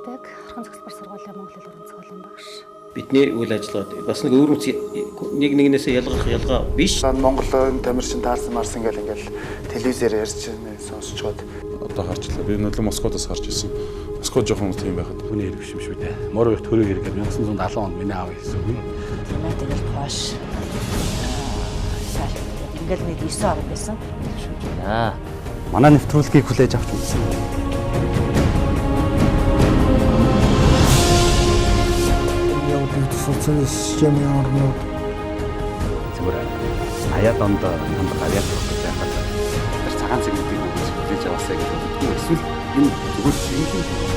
ажилладаг. Орхон зохицлбор сургуулийн монгол хэл уран зохиолын багш. Бидний үйл ажиллагаа бас нэг өвөрмөц нэг нэгнээсээ ялгарх ялгаа биш. Монголын тамирчин таарсан марсан гэл ингээл телевизээр ярьж сонсчоод одоо харчлаа. Би нөлөө Москвоос харж ирсэн. Москва жоохон тийм байхад хүний хэрэг биш юм шүү дээ. Морь их төрөг хэрэг 1970 онд миний аав хэлсэн үг. Тийм тэгэл Пош ингээл нэг 9 орн байсан. Байна. Манай нэвтрүүлгийг хүлээж авч үзсэн. Социалын системийн орнууд зүгээр аяа донд юмд гарьяа гэж яхад тэр цагаан цэгүүдийг хүлээж аваасаа гэж боддог. Эсвэл энэ зүгээр цэгийн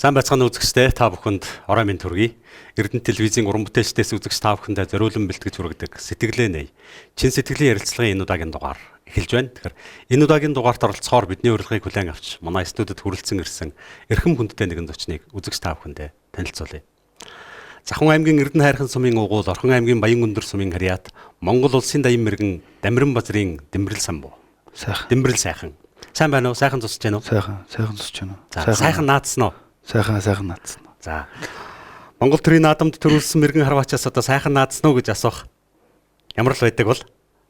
Сайн байцгаана үзэгчдээ, та бүхэнд орой минь төргий. Эрдэнэ телевизийн уран бүтээлчдээс үзэгч та бүхэндээ зориулан бэлтгэж хүргэдэг Сэтгэлээ нэй. Чин сэтгэлийн ярилцлагын энэ удаагийн дугаар эхэлж байна. Тэгэхээр энэ удаагийн дугаарт оролцохоор бидний урилгыг хүлээн авч манай студид хүрэлцэн ирсэн эрхэм хүндтэй нэгэн зочныг үзэгч та бүхэндээ танилцуулъя. Завхан аймгийн Эрдэнэ хайрхан сумын угуул, Орхон аймгийн Баян өндөр сумын харьяат, Монгол улсын даян мэрэгэн Дамиран базрын Дэмбэрэл самбуу. Сайхан. Дэмбэрэл сайхан. Сайн байна уу? Сайхан зусч байна уу? Сайхан, сайхан зусч байна уу? Сайхан наадсан уу? Сайхан сайхан наадсан. За. Монгол төрийн наадамд төрүүлсэн мэрэгэн харваачаас одоо сайхан наадсан уу гэж асуух ямар л байдаг бол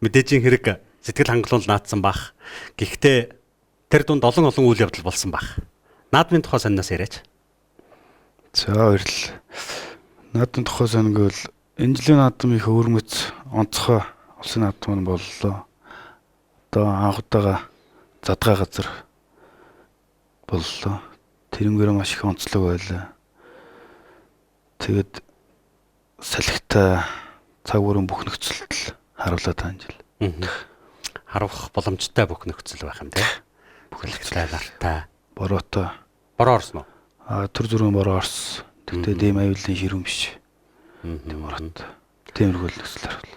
мэдээжийн хэрэг сэтгэл хангалуун наадсан бах. Гэхдээ тэр дунд олон олон үйл явдал болсон бах. Наадмын тухай сонноос яриач. За баярлалаа. Наадмын тухай сонь гэвэл энэ жилийн наадам их өвөрмөц онцгой улсын наадам нь боллоо. Одоо анх удаага задгай газар боллоо. Тэрнгээр маш их онцлог байлаа. Тэгээд салхитай цаг уурын бүх нөхцөлд л харуулаад байгаа жил. Харуулах боломжтой бүх нөхцөл байх юм тий. Бүх нөхцөл нартай. Бороотой. Бороо орсон уу? Аа төр зүрхэн бороо орсон. Тэгтээ дэм аюулын ширүүн биш. Тийм бороотой. Тиймэрхүү нөхцөл харуул.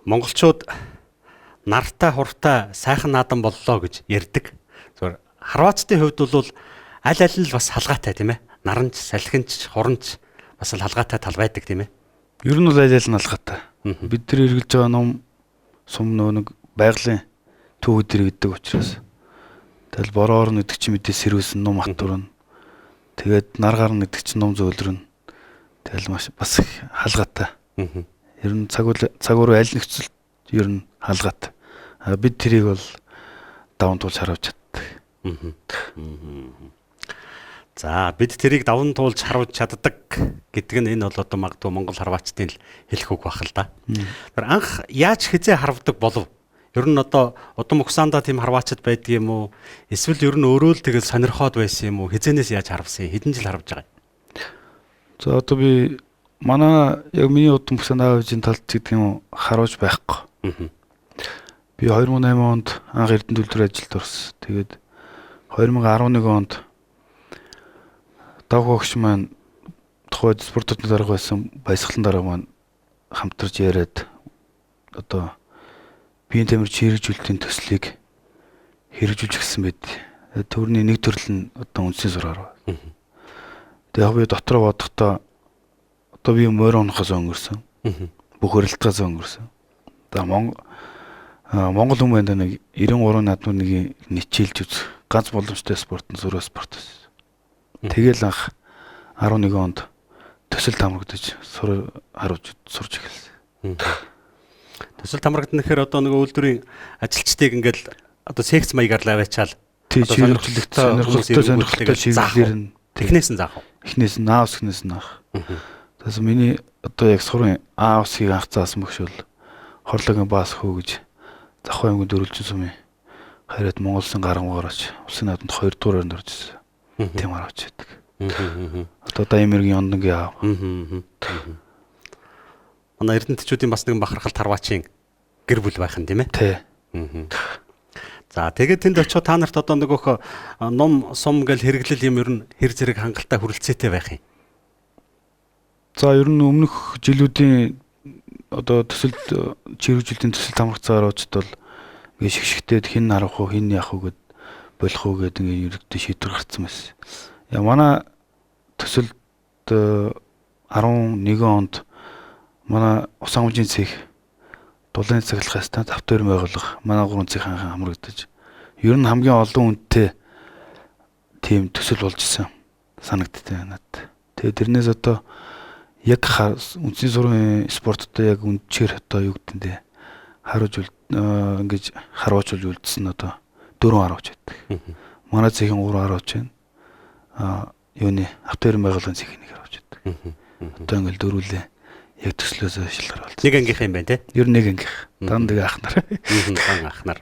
Монголчууд нартай хуртай сайхан наадам боллоо гэж ярьдаг. Зүгээр Хорватын хувьд бол аль аль нь л бас халгаатай тийм ээ. Наранч, салхинч, хуранч бас л халгаатай тал байдаг тийм ээ. Ер нь бол аль аль нь халгаатай. Бид нар эргэлж байгаа ном сум нөө нэг байгалийн түүхүүд иргэдэг учраас тэгэл бороо орно гэдэг чинь мэдээ сэрүүсэн нум атурна. Тэгээд нар гарна гэдэг чинь нум зөөлрөн. Тэгэл маш бас их халгаатай. Ер нь цаг цаг уурын аль нөхцөлд ер нь халгаатай. Бид тэрийг бол даван туулж харуулж чаддаг. За бид тэрийг даван туулж харуулж чаддаг гэдэг нь энэ бол одоо магадгүй Монгол хорваачдын л хэлэх үг байх л да. Тэр анх яаж хизээ харвдаг болов? Ер нь одоо удам угсаандаа тийм хорваачд байдаг юм уу? Эсвэл ер нь өөрөө л тэгэл сонирхоод байсан юм уу? Хизээнээс яаж харвсан? Хэдэн жил харвж байгаа юм? За одоо би манай яг миний удам угсаанд аав ээжийн талд гэдэг юм харуулж байхгүй. Би 2008 онд анх Эрдэнэ төлбөр ажилд орсон. Тэгээд 2011 онд Давхагч маань тухайд спортын дарга байсан баясгалан дарга маань хамтарч яриад одоо биеийн тамирч хэрэгжүүлэлтийн төслийг хэрэгжүүлж гисэн байд. Тэрний нэг төрөл нь одоо үндсийн сургаар. Тэгээ яг би дотроо бодохдоо одоо би морь унахаас өнгөрсөн. Бүх өрөлтгөөс өнгөрсөн. Одоо Монгол хүмүүнд нэг 93 наадмын нэг ничээлж үзэх ганц боломжтой спорт нь сөрөө спорт байсан. Тэгэл анх 11 онд төсөл хамрагдаж сур харуулж сурч эхэлсэн. Төсөл хамрагдана гэхээр одоо нөгөө үйлдвэрийн ажилчдыг ингээл одоо секц маягаар л аваачаал сонирхолтой сонирхолтой чиглэлээр нь эхнээс нь заах уу? Эхнээс нь аавс эхнээс нь аах. Тэгээс миний одоо яг сурын аавсыг анх заасан багш бол хорлогийн баас хөө гэж Завхан аймгийн дөрвөлжин сумын хараад Монгол улсын гарамгаар оч улсын наадамд 2 дугаар оронд орж ирсэн. Тийм харавч байдаг. Одоо Даян мэргийн ондонгийн аав. Манай эрдэнэтчүүдийн бас нэгэн бахархал тарваачийн гэр бүл байх нь тийм ээ? Тий. За тэгээд тэнд очиод та нарт одоо нөгөөх ном сум гэл хэрэглэл юм ер нь хэр зэрэг хангалттай хүрэлцээтэй байх юм. За ер нь өмнөх жилүүдийн одоо төсөлд чирэгжүүлэлтийн төсөлд хамрагдсан харуулчид бол ингээ шигшгтээд хэн харах уу, хэн яах уу гэд болох уу гэд ингээ ерөнхийдөө шийдвэр гарцсан байсан. Я манай төсөлд 11 онд манай ус агамжийн цех дулааны цаглах станц автоэрм байгууллага манай гурван цех анхан хамрагдаж ер нь хамгийн олон үнэтэй тийм төсөл болж исэн санагддаг надад. Тэгээ тэрнээс одоо яг үндэсний сургуулийн спорттой яг үндчээр одоо юу гэдэг нь харуулж ингэж харуулж үлдсэн одоо 4 харуулж байдаг. Манай цехийн 3 харуулж байна. А юуны автоэрм байгууллагын цехийн 1 харуулж байдаг. Одоо ингээл дөрвөлээ яг төслөөсөө шилжих болсон. Нэг ангийнх юм байна те? Ер нь нэг ангийнх. Дан нэг ах нар. Дан ах нар.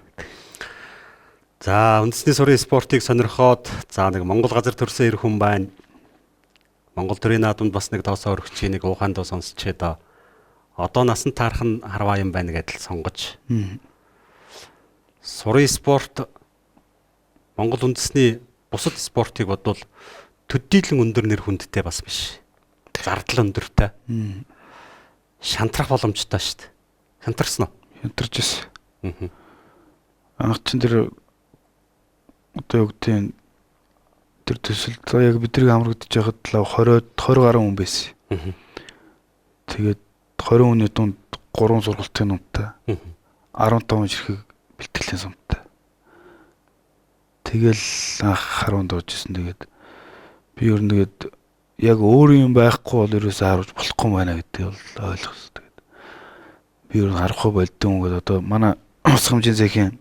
За үндэсний сурын спортыг сонирхоод за нэг Монгол газар төрсэн эр хүн байна. Монгол төрийн наадамд бас нэг тоосоо өргөчийн нэг уугаан дуу сонсчээд одоо насан таарах нь харваа юм байна гэдэл сонгож. Сурын спорт Монгол үндэсний бусад спортыг бодвол төдийлөн өндөр нэр хүндтэй бас биш. Зардал өндөртэй. Шантрах боломжтой шүү дээ. Шантарсан уу? Шантарч ирсэн. Анх чинь тэр одоо юу гэдэг тэр төсөлд яг бидний хамрагдаж байхад л 20 гаруй хүн байсан. Тэгээд 20 хүний дунд 3 сургалтын номтой. 15 ширхэг бэлтгэлийн сумтай. Тэгэл анх харунд орж исэн. Тэгээд би ер нь тэгээд яг өөр юм байхгүй бол ерөөсөө харуулж болохгүй байна гэдгийг бол ойлгосон. Тэгээд би ер нь харахгүй болдсон гэдэг одоо манай ус хэмжээний цехийн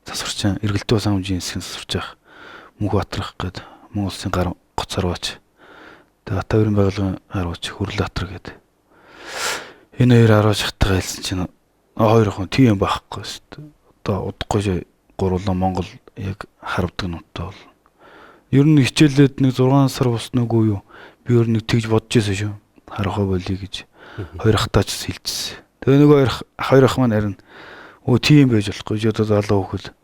засварчин эргэлтээ ус хэмжээний хэсгийн засварч явах Мөнх Батрах гээд Монгол улсын гар гоц харваач. Тэгээд Атаврын байгууллагын харваач Хүрлээ Батар гээд энэ хоёр харваач хатгаа хэлсэн чинь хоёр хүн тийм байхгүй шүү дээ. Одоо удахгүй гурлаа Монгол яг харавдаг нуттай бол. Ер нь хичээлээд нэг 6 сар болсноогүй юу? Би ер нь нэг тэгж бодож байсан шүү. Харахаа болиё гэж хоёр ахтаа ч хэлжсэн. Тэгээ нөгөө хоёр ах маань харин өө тийм байж болохгүй. Чи одоо залуу хөхөл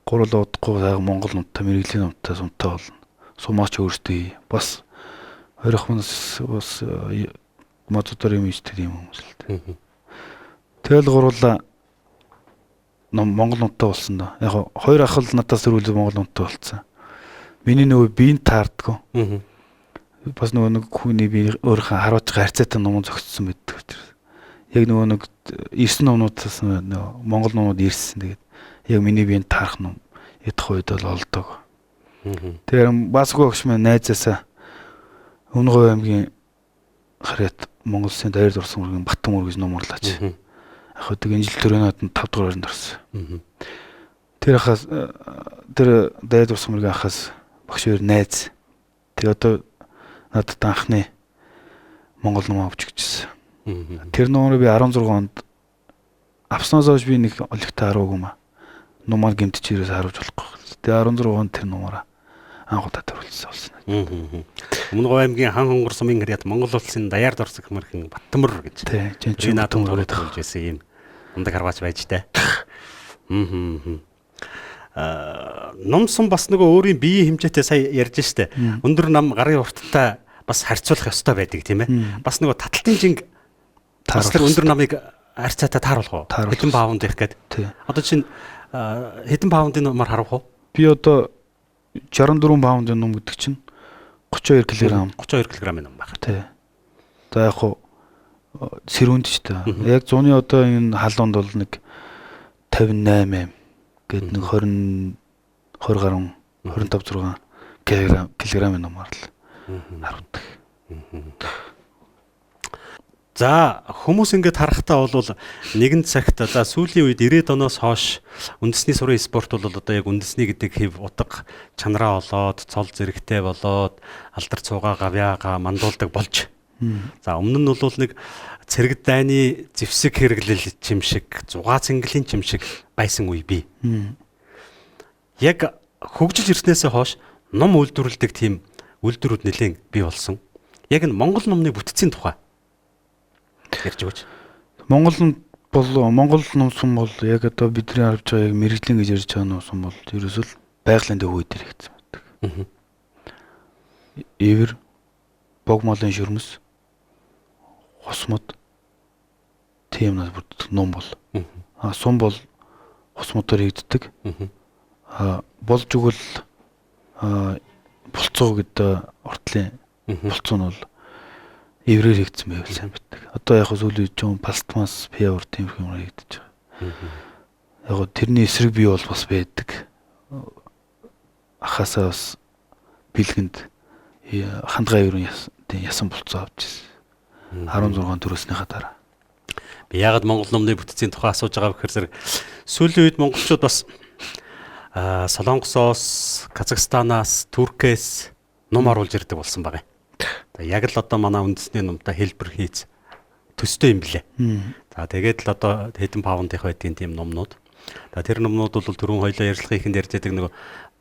гурлаа удахгүй сайхан Монгол нуттай мэрэгжлийн нуттай сумтай болно. Сумаач өөртөө хий. Бас хоёр ах маань бас мододор юм ичдэг юм хүмүүс л дээ. Тэгэл гурлаа Монгол нуттай болсон доо. Яг хоёр ах л надаас сөрүүлээ Монгол нуттай болсон. Миний нөгөө биеийн таардгүй. Бас нөгөө нэг хүний бие өөрийнхөө харуулж байгаа харьцаатай ном зөгцсөн байдаг учраас. Яг нөгөө нэг ирсэн номнуудаас нөгөө Монгол номууд ирсэн. Тэгээд яг миний биеийн таарах ном ядах үед бол олдог. Тэгэхээр басгүй огш маань найзаасаа Өмнө Говь аймгийн харьяат Монгол Улсын даяар дурсан мөргийн Батмөр гэж ном орлаач. Яг хөө тэг энэ жил төрийн нааданд 5 дугаар байранд орсон. Тэр хаас тэр даяар дурсан мөргийн ахаас багш хоёр найз. Тэгээ одоо надад анхны Монгол ном авч өгчээсэн. Тэр номыг би 16 онд авснаас хойш би нэг олигтой хараагүй маа. Нумаар гэмтэж ирээс харуулж болохгүй. Тэгээ 16 онд тэр нумаараа анх удаа төрүүлсэн болсон. Өмнө Говь аймгийн Хан Хонгор сумын харьяат Монгол улсын даяар дурсах мөрхөн Баттамөр гэж. Тий, жинчэн наадам төрүүлж байсан юм мундаг харваач байж таа. Ном сум бас нөгөө өөрийн биеийн хэмжээтэй сая ярьж штэ. Өндөр нам гарын урттай бас харьцуулах ёстой байдаг тийм ээ. Бас нөгөө таталтын жинг бас тэр өндөр намыг харьцаатай тааруулах уу? Хэдэн паунд их гээд. Одоо чинь хэдэн паундын номоор харах уу? Би одоо 64 паундын ном гэдэг чинь 32 кг. 32 кг-ын ном байна. Тий. За яг хуу сэрүүнд ч та. Яг зуны одоо энэ халуунд бол нэг 58 гээд нэг 20 гаруй 25 6 килограмм номоор л харуулдаг. За хүмүүс ингээд харахтаа бол нэгэн цагт за сүүлийн үед 90-ад оноос хойш үндэсний сурын спорт бол одоо яг үндэсний гэдэг хэв утга чанараа олоод цол зэрэгтэй болоод алдар цуугаа гавьяага мандуулдаг болж. За өмнө нь бол нэг цэрэг дайны зэвсэг хэрэглэл чим шиг зугаа цэнгэлийн чим шиг байсан үе бий. Яг хөгжиж ирснээсээ хойш ном үйлдвэрлэдэг тийм үйлдвэрүүд нэлээд бий болсон. Яг энэ Монгол номны бүтцийн тухай ярьж өгөөч. Монгол бол Монгол ном сум бол яг одоо бидний харж байгаа яг мэрэгжлийн гэж ярьж байгаа ном сум бол ерөөсөө л байгалийн дэв үе дээр хийгдсэн байдаг. Ивэр, бог молын шөрмөс, хус мод тийм юмнаас бүрддэг нум бол. Сум бол хус модоор хийгддэг. Болж өгвөл булцуу гэдэг уртлын булцуу нь бол эврээр хийгдсэн байвал сайн байдаг. Одоо яг сүүлийн үед ч пластмасс, пиавр тийм юм хийгдэж байгаа. Яг тэрний эсрэг бий бол бас байдаг. Ахаасаа бас бэлгэнд хандгай ерөн ясан булцуу авч ирсэн. 16 төрөөснийхаа дараа. Би яагаад Монгол номны бүтцийн тухай асууж байгаа вэ гэхээр зэрэг сүүлийн үед монголчууд бас Солонгосоос, Казахстанаас, Туркээс ном оруулж ирдэг болсон байгаа юм. За яг л одоо манай үндэсний номтой хэлбэр хийц төстэй юм блэ. За тэгээд л одоо хэдэн паундынх байдгийн тийм номнууд. За тэр номнууд бол түрүүн хоёлоо ярилцлагын ихэнд ярьж байдаг нөгөө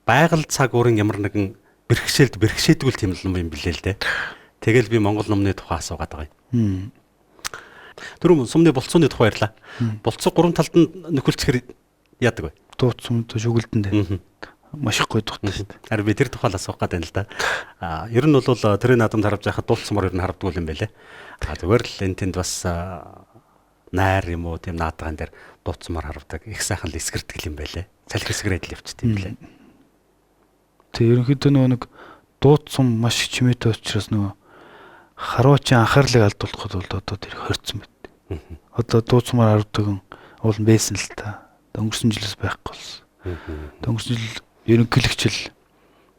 байгаль цаг уурын ямар нэгэн бэрхшээлд бэрхшээдгүй тийм ном юм блэ л дээ. Тэгэл би Монгол номны тухай асуугаад байгаа юм. Түрүүн сумны булцууны тухай ярьлаа. Булцуу гурван талд нь нөхөлцөхөр яадаг вэ? Дууц сумд шүгэлдэн дээр. Маш их гоё дуутай шүү дээ. Харин би тэр тухай л асуух гээд байна л да. Ер нь бол тэрийн наадамд харавж байхад дуулц сумаар ер нь харавдгүй юм байлээ. Зүгээр л энэ тэнд бас найр юм уу тийм наадган дээр дууц сумаар харавдаг. Их сайхан л эсгэрдэг юм байлээ. Салхи эсгэрээд л явчихд юм лээ. Тэг ерөнхийдөө нөгөө нэг дууц сум маш их чимээтэй учраас нөгөө харуучин анхаарлыг алдуулахад бол одоо тэр хорцсон байт. Одоо дууц сумаар харавдаг уул нь байсан л та. Өнгөрсөн жилээс байхгүй болсон. Өнгөрсөн жил ерөнхийлөгч л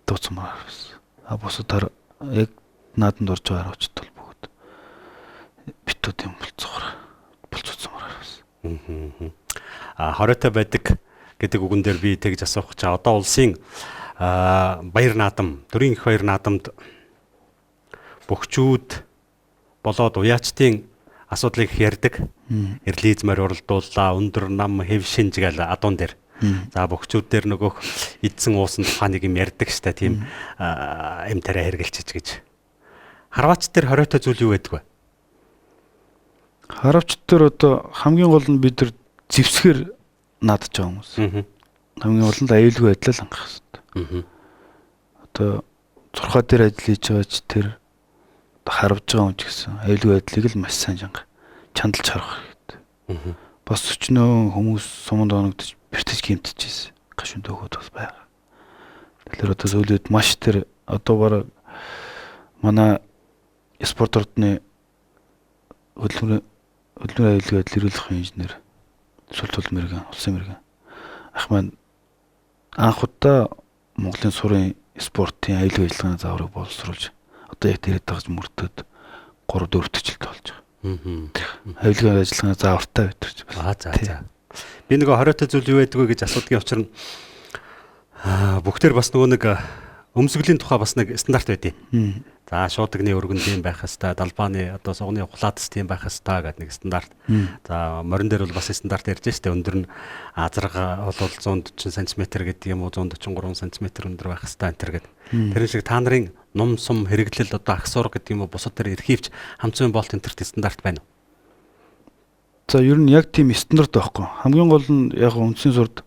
дууц сумаар харавсан. А бусад яг нааданд орж байгаа харуучид бол бүгд битүүд юм болцоогоор болцоо сумаар харавсан. Хориотой байдаг гэдэг үгэн дээр би тэгж асуух чаа. Одоо улсын баяр наадам, төрийн их баяр наадамд бөхчүүд болоод уяачдын асуудлыг их ярьдаг. Эрлиз морь уралдууллаа, өндөр нам хэв шинж гээл адуун дээр. За бөхчүүд дээр нөгөөх эдсэн уусан тухай нэг юм ярьдаг штэ тийм эм тариа хэргэлчиж гэж. Харваач дээр хориотой зүйл юу байдаг вэ? Харавч дээр одоо хамгийн гол нь бид нар зэвсгэр наадж байгаа хүмүүс. Хамгийн гол нь аюулгүй байдлаа л хангах хэрэгтэй. Одоо зурхаа дээр ажил хийж байгаа ч тэр харавж байгаа хүн ч гэсэн аюулгүй байдлыг л маш сайн чандалж харах хэрэгтэй. Бас өчнөө хүмүүс суманд оногдож бэртэж гэмтчихсэн. Гашуун төөхөд бас байгаа. Тэгэхээр одоо сүүлийн үед маш тэр одоо бараг манай спорт ордны хөдөлмөрийн аюулгүй байдал эрүүл ахуйн инженер Сүл тул мэрэгэн, улсын мэрэгэн ах маань анх удаа Монголын сурын спортын аюулгүй ажиллагааны зааврыг боловсруулж одоо яг тэрэг дагаж мөрдөд 3-4 дахь жилд болж байгаа. Аюулгүй ажиллагааны заавартай битэрч байна. За. Би нөгөө хориотой зүйл юу байдаг вэ гэж асуудгийн учир нь бүгдээр бас нөгөө нэг өмсгөлийн тухай бас нэг стандарт байдیں۔ За шуудагны өргөн тийм байх хэвээр, далбааны одоо сугны хулаатс тийм байх хэвээр гэдэг нэг стандарт. За морин дээр бол бас стандарт ярьж штэ. Өндөр нь азарга бол 140 см гэдэг юм уу 143 см өндөр байх хэвээр энэ төр гэдэг. Тэр шиг та нарын нум сум хэрэглэл одоо агсуур гэдэг юм уу бусад тэр эрхийвч хамцын болт энэ төрт стандарт байна уу? За ер нь яг тийм стандарт байхгүй. Хамгийн гол нь яг үндсэн сурд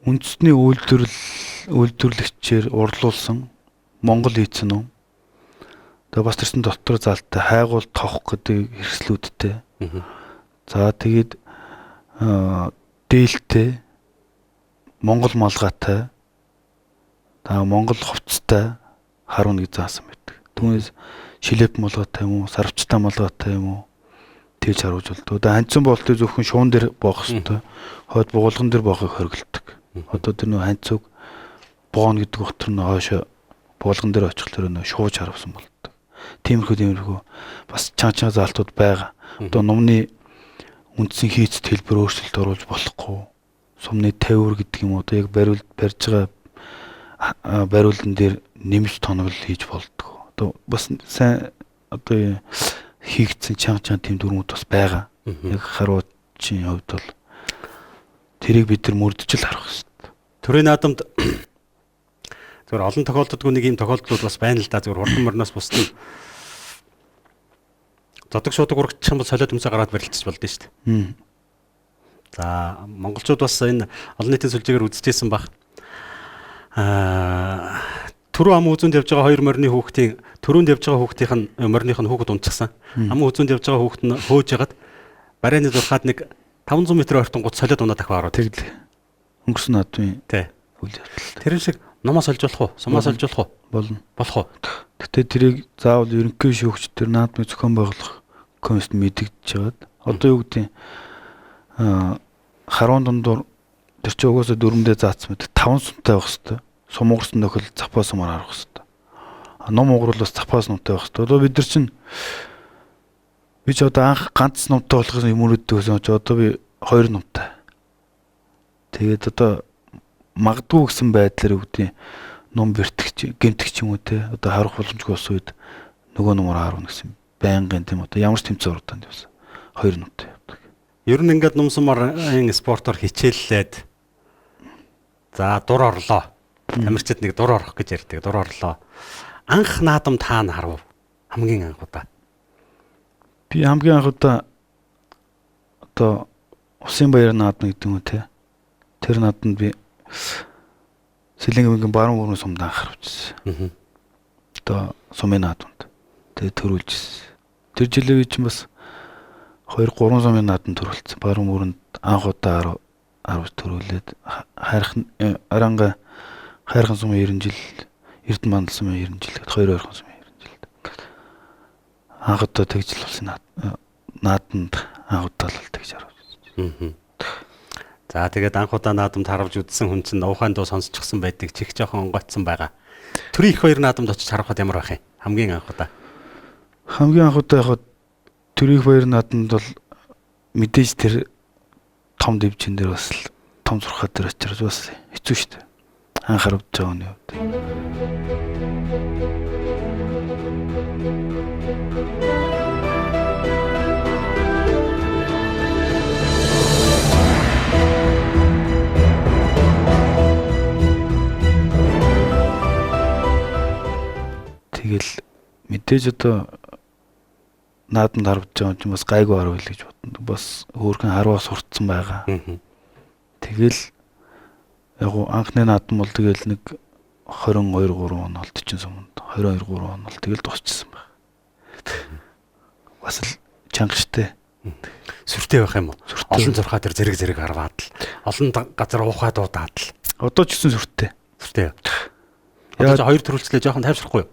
үндэсний үйлдвэрлэгчээр урлуулсан Монгол хийцэн ном. Тэгээ бас тэрсэн дотор заалтай хайгуул товх гэдэг хэрэгслүүдтэй. За тэгээд дээлтэй Монгол малгайтай за Монгол хувцастай харуун гэж заасан байдаг. Түүнээс шилеп малгайтай юм уу, сарвчтай малгайтай юм уу тэгж харуулж болдог. Одоо ханцсан болтыг зөвхөн шуун дээр боох хэвээр, хойд бугуулган дээр боохыг хориглодог. Одоо тэр нөө ханцуг боон гэдэг утар нь хойшоо буулган дээр очихлоор нөө шууж харавсан болдог. Тиймэрхүү бас чанга заалтууд байгаа. Одоо номны үндсэн хийцэд хэлбэр өөрчлөлт оруулж болохгүй. Сумны тавиур гэдэг юм уу одоо яг бариул барьж байгаа бариулан дээр нэмж тоноглол хийж болдог. Одоо бас сайн одоо хийгдсэн чанга тийм дүрмүүд бас байгаа. Яг харуучийн хувьд бол тэрийг бид нар мөрдөж л харах хэрэгтэй. Төрийн наадамд зөвхөн олон тохиолдолдгүй нэг юм тохиолдлууд бас байна л да. Зөвхөн хурдан морноос бусдын зодог шуудаг урагчих юм бол солиод өмсө гараад барилцчих болдсон шүү дээ. За монголчууд бас энэ олон нийтийн сүлжээгээр үзчихсэн баг. Түрүү ам үзүнд явж байгаа хоёр морины хүүхдийн түрүүнд явж байгаа хүүхдийнх нь морных нь хүүхэд унтчихсан. Ам үзүнд явж байгаа хүүхэд нь хөөж ягаад барайны зурхаад нэг 500 м ойртон гут солиод унаад ахиа ороод. Тэгэл өнгөрсөн наадмын Тий. үйл явдал. Тэр шиг номоо сольж болох уу? Сумаа сольж болох уу? Болно. Болох уу? Гэтэ тэрийг заавал ерөнхий шүүгч тэр наадмыг зохион байгуулах комист мэдэгдэж байгаад одоо юу гэдэг харуун дундуур тэр чинь угаасаа дөрөмдөө заацсан мэт 5 сумтай байх хэвээр. Сум угарсан нөхөл запас сумаар харах хэвээр. Ном угруул бас запас номтой байх хэвээр. Одоо бид нар чинь би ч одоо анх ганц номтой болох юм өрөөддөг гэсэн чи одоо би 2 номтой. Тэгээд одоо магадгүй гэсэн байдлаар юу гэдэг ном бэртгч гэмтгч юм уу те одоо харах боломжгүй болсон үед нөгөө номоор харна гэсэн байнгын тийм одоо ямар ч тэмцээн урдаанд явсан. 2 номтой явдаг. Ер нь ингээд ном сумарын спортоор хичээллээд за дур орлоо. Тамирчид нэг дур орох гэж ярьдаг. Дур орлоо. Анх наадам та нь харав. Хамгийн анх удаа. Би хамгийн анх удаа одоо Усын баяр наадам гэдэг юм уу те. Тэр наадамд би Сэлэнгийн баруун өрн сумд анх харвчихсан. Одоо сумын наадамд тэгээ төрүүлжсэн. Тэр жилээ би чинь бас 2 3 сумын наадам төрүүлсэн. Баруун өрөнд анх удаа 10 төрүүлээд хайрхан аранга хайрхан сумын 90 жил, Эрдэнэ мандал сумын 90 жил гэхэд 2 ойрхон сумын 90 жил. Анх удаа тэгж л болсон наадамд анх удаа л тэгж харвчихсан. За тэгээд анх удаа наадамд харавж үзсэн хүн чинь уухайн дуу сонсчихсан байдаг. Чих жоохон онгоцсон байгаа. Төрийн их хоёр наадамд очиж харахад ямар байх юм? Хамгийн анх удаа. Хамгийн анх удаа яг төрийн их хоёр наадамд бол мэдээж тэр том дивжин дээр бас л том зурхаа дээр очиж бас хэцүү шүү дээ. Анх харавж байгаа хүний хувьд. Тэгэл мэдээж одоо наадамд харвж байгаа юм чинь бас гайгүй харвал гэж бодно. Бас хөөрхөн харваа сурцсан байгаа. Тэгэл яг гоо анхны наадам бол тэгэл нэг 22 3 он бол 40 суманд 22 3 он бол тэгэл дуусчихсан баг. Бас л чанга штэ. Сүртэй байх юм уу? Олон зурхаа дээр зэрэг зэрэг харваад л олон газар уухай дуудаад л. Одоо ч гэсэн сүртэй. Сүртэй. Одоо ч хоёр төрөлцлөө жоохон тайвшрахгүй юу?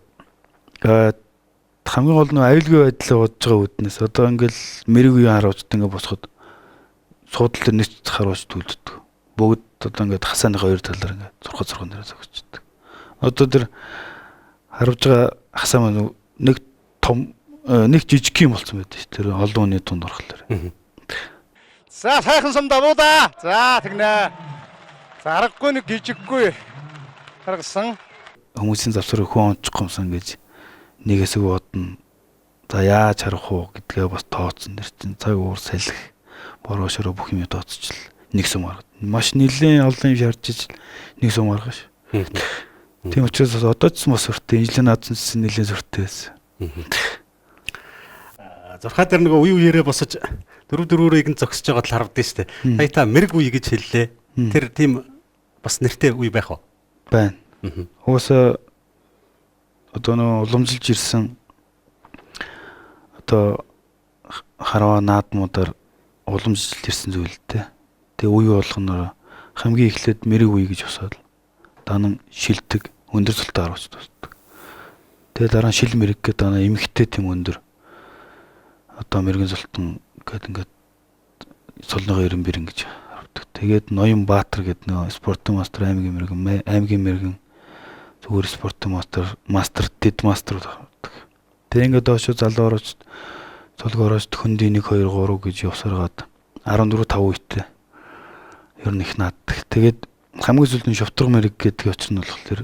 Хамгийн гол нь аюулгүй байдлаа бодож байгаа үүднээс одоо ингээл мэрэг үеийн харуучд ингээ босоход суудал дээр нэг харуулж төлддөг. Бүгд одоо ингээд хасааны хоёр талаар ингээд зурхаа зурхан дээр зогсчдөг. Одоо тэр харуулж байгаа хасаа маань нэг том нэг жижиг юм болсон байдаг ш. Тэр олон хүний тунд орохлоор. За сайхан сум давуудаа. За тэгнэ. За аргагүй нэг жижиггүй гаргасан. Хүмүүсийн завсар хүн онцчих юмсан гэж нэг хэсэг бодно. За яаж харах уу гэдгээ бас тооцсон. Тэр чинь цаг уур салхи бороо шороо бүх юм тооцчил нэг сум гаргад. Маш нэлээд олон юм шаардж ижил нэг сум гаргах ш. Тийм учраас одоо ч бас сүртэй. Энэ жилийн наадсан нэлээд сүртэй байсан. Зурхаа дээр нөгөө үе үеэрээ босож дөрөв дөрвөөрөө игэн зогсож байгаа тал харагдсан шүү дээ. Сая та мэрэг үе гэж хэллээ. Тэр тийм бас нэртэй үе байх уу? Байна. Угаасаа одоо нөгөө уламжилж ирсэн одоо харваа наадмуудаар уламжилж ирсэн зүйл дээ. Тэгээ үе болгоноор хамгийн эхлээд мэрэг үе гэж босоод данан шилдэг өндөр цолтой харуулж тусдаг. Тэгээ дараа нь шил мэрэг гэдэг данаа эмхтэй тийм өндөр одоо мэрэгэн золтон гэдэг ингээд цолныгоо эрен бэрэн гэж хардаг. Тэгээд Ноён Баатар гэдэг нөгөө спортын мастер аймгийн мэрэгэн, аймгийн мэрэгэн зүгээр спортын мастер, дэд мастер хардаг. Тэгээ ингээд доошо залуу орооч цолг орооч хөндийн 1 2 3 гэж явсаргаад 14 5 үетэй ер нь их нааддаг. Тэгээд хамгийн сүүлд нь шовтрог мэрэг гэдэг учир нь болохоор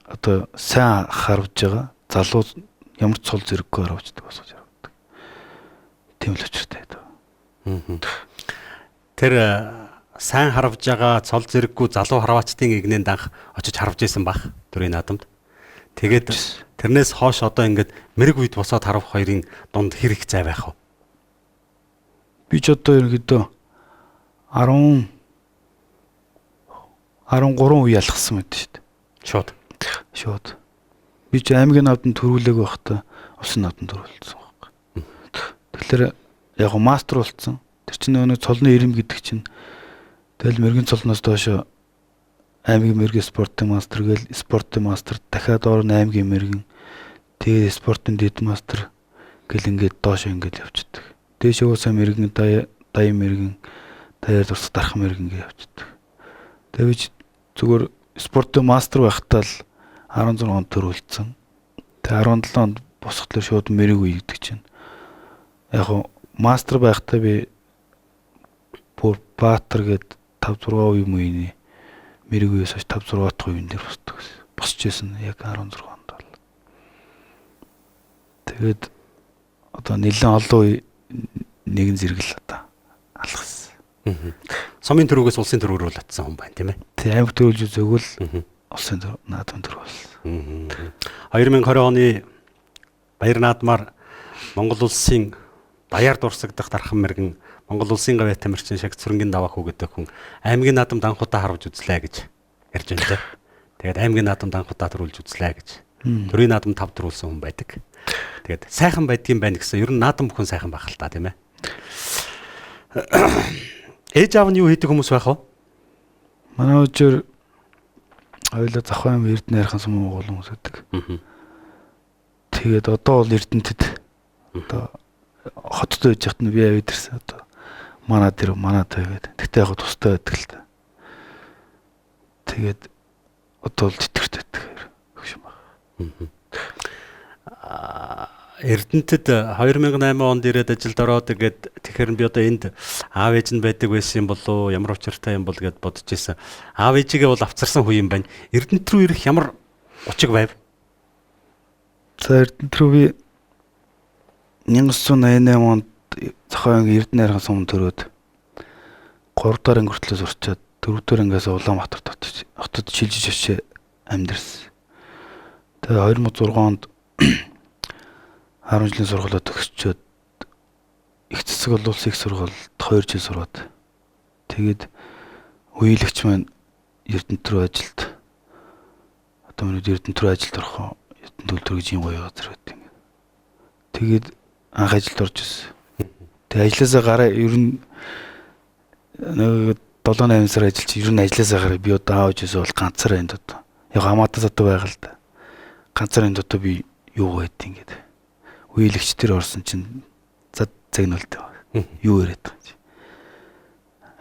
одоо сайн харвж байгаа залуу ямар ч цол зэрэггүй харуулждаг босгож явдаг. Тийм л учиртай байдаг. Тэр сайн харвж байгаа цол зэрэггүй залуу харваачдын игнэнд анх очиж харвж исэн бах төрийн наадамд. Тэгээд тэрнээс хойш одоо ингээд мэрэг үед босоод харвах хоёрын дунд хэр их зай байх вэ? Би ч одоо ерөнхийдөө 10 13 үе ялгсан мэт шүү дээ. Шууд. Шууд. Би ч аймгийн наадам төрүүлээгүй байхдаа улсын наадам төрүүлсэн байхгүй. Тэгэхээр яг го мастер болцсон. Тэр чинь нөгөө цолны ирэм гэдэг чинь тэгэл мэрэгэн цолноос доошо аймгийн мэрэгэн спортын мастер гээл спортын мастер дахиад доор нь аймгийн мэрэгэн тэгээд спортын дэд мастер гэл ингээд доошо ингээд явчихдаг. Дээш уусаа мэрэгэн даян мэрэгэн даяар дурсах дархан мэрэгэн гэж явчихдаг. Тэгээд би зүгээр спортын мастер байхдаа л 16 онд төрүүлсэн. Тэгээ 17 онд босготлоо шууд мэрэг үе гэдэг чинь. Яг нь мастер байхдаа би бүр Баатар гээд 5 6 үе мөйний мэрэг үеэс хойш 5 6 дахь үеэн дээр босдог гэсэн. Босч исэн яг 16 онд бол. Тэгээд одоо нэлээд олон үе нэгэн зэрэг л одоо алхасан. Сумын төрөөгөөс улсын төрөөр рүү л атсан хүн байна, тийм ээ. Тэг аймаг төрүүлж үзээгүүл улсын наадмын төр болсон. 2020 оны баяр наадмаар Монгол улсын даяар дурсагдах дархан мэрэгэн Монгол улсын гавьяа тамирчин шаг цүрэнгийн даваа хүү гэдэг хүн аймгийн наадамд анх удаа харуулж үзлээ гэж ярьж байна лээ. Тэгээд аймгийн наадамд анх удаа төрүүлж үзлээ гэж. Төрийн наадам 5 төрүүлсэн хүн байдаг. Тэгээд сайхан байдгийн байна гэсэн. Ер нь наадам бүхэн сайхан байх л та, тийм ээ. Ээж аав нь юу хийдэг хүмүүс байх вэ? Манай өчөр хоёулаа Завхан аймаг Эрдэнэ ярхан сум монгол хүмүүс байдаг. Тэгээд одоо бол Эрдэнэтэд одоо хотод байж хат нь би авид ирсэн одоо манай тэр манай той гэдэг. Тэгтээ яг тустай байдаг л та. Тэгээд одоо бол тэтгэврт байдаг хөгш юм байна. Эрдэнэтэд 2008 онд ирээд ажилд ороод тэгээд тэгэхээр би одоо энд аав ээж нь байдаг байсан юм болов уу, ямар учиртай юм бол гэд бодож исэн. Аав ээжигээ бол авцарсан хүн юм байна. Эрдэнэт рүү ирэх ямар учиг байв? За Эрдэнэт рүү би 1988 онд Зохион аймгийн Эрдэнэ ярхан сум төрөөд 3 дахь анги хүртэл сурчаад 4 дахь ангиас Улаанбаатарт хотод шилжиж очиж амьдарсан. Тэгээ 2006 онд 10 жилийн сургуулиуд төгсчөөд их цэцэг олон улсын их сургуульд 2 жил сураад тэгээд үеилэгч маань Эрдэнэт рүү ажилд одоо миний Эрдэнэт рүү ажилд орох Эрдэнэт төлтөр гэж юм гоё газар байт юм. Тэгээд анх ажилд орж ирсэн. Тэгээд ажилласаа гараа ер нь нэг 7 8 сар ажиллаж ер нь ажилласаа гараа би одоо аав ээжээс бол ганцаараа энд одоо яг хамаатаас одоо байгаа л да. Ганцаараа энд одоо би юу байд ингээд. Үеилэгч төр орсон чинь зад загналтай. Юу яриад байгаа юм чи.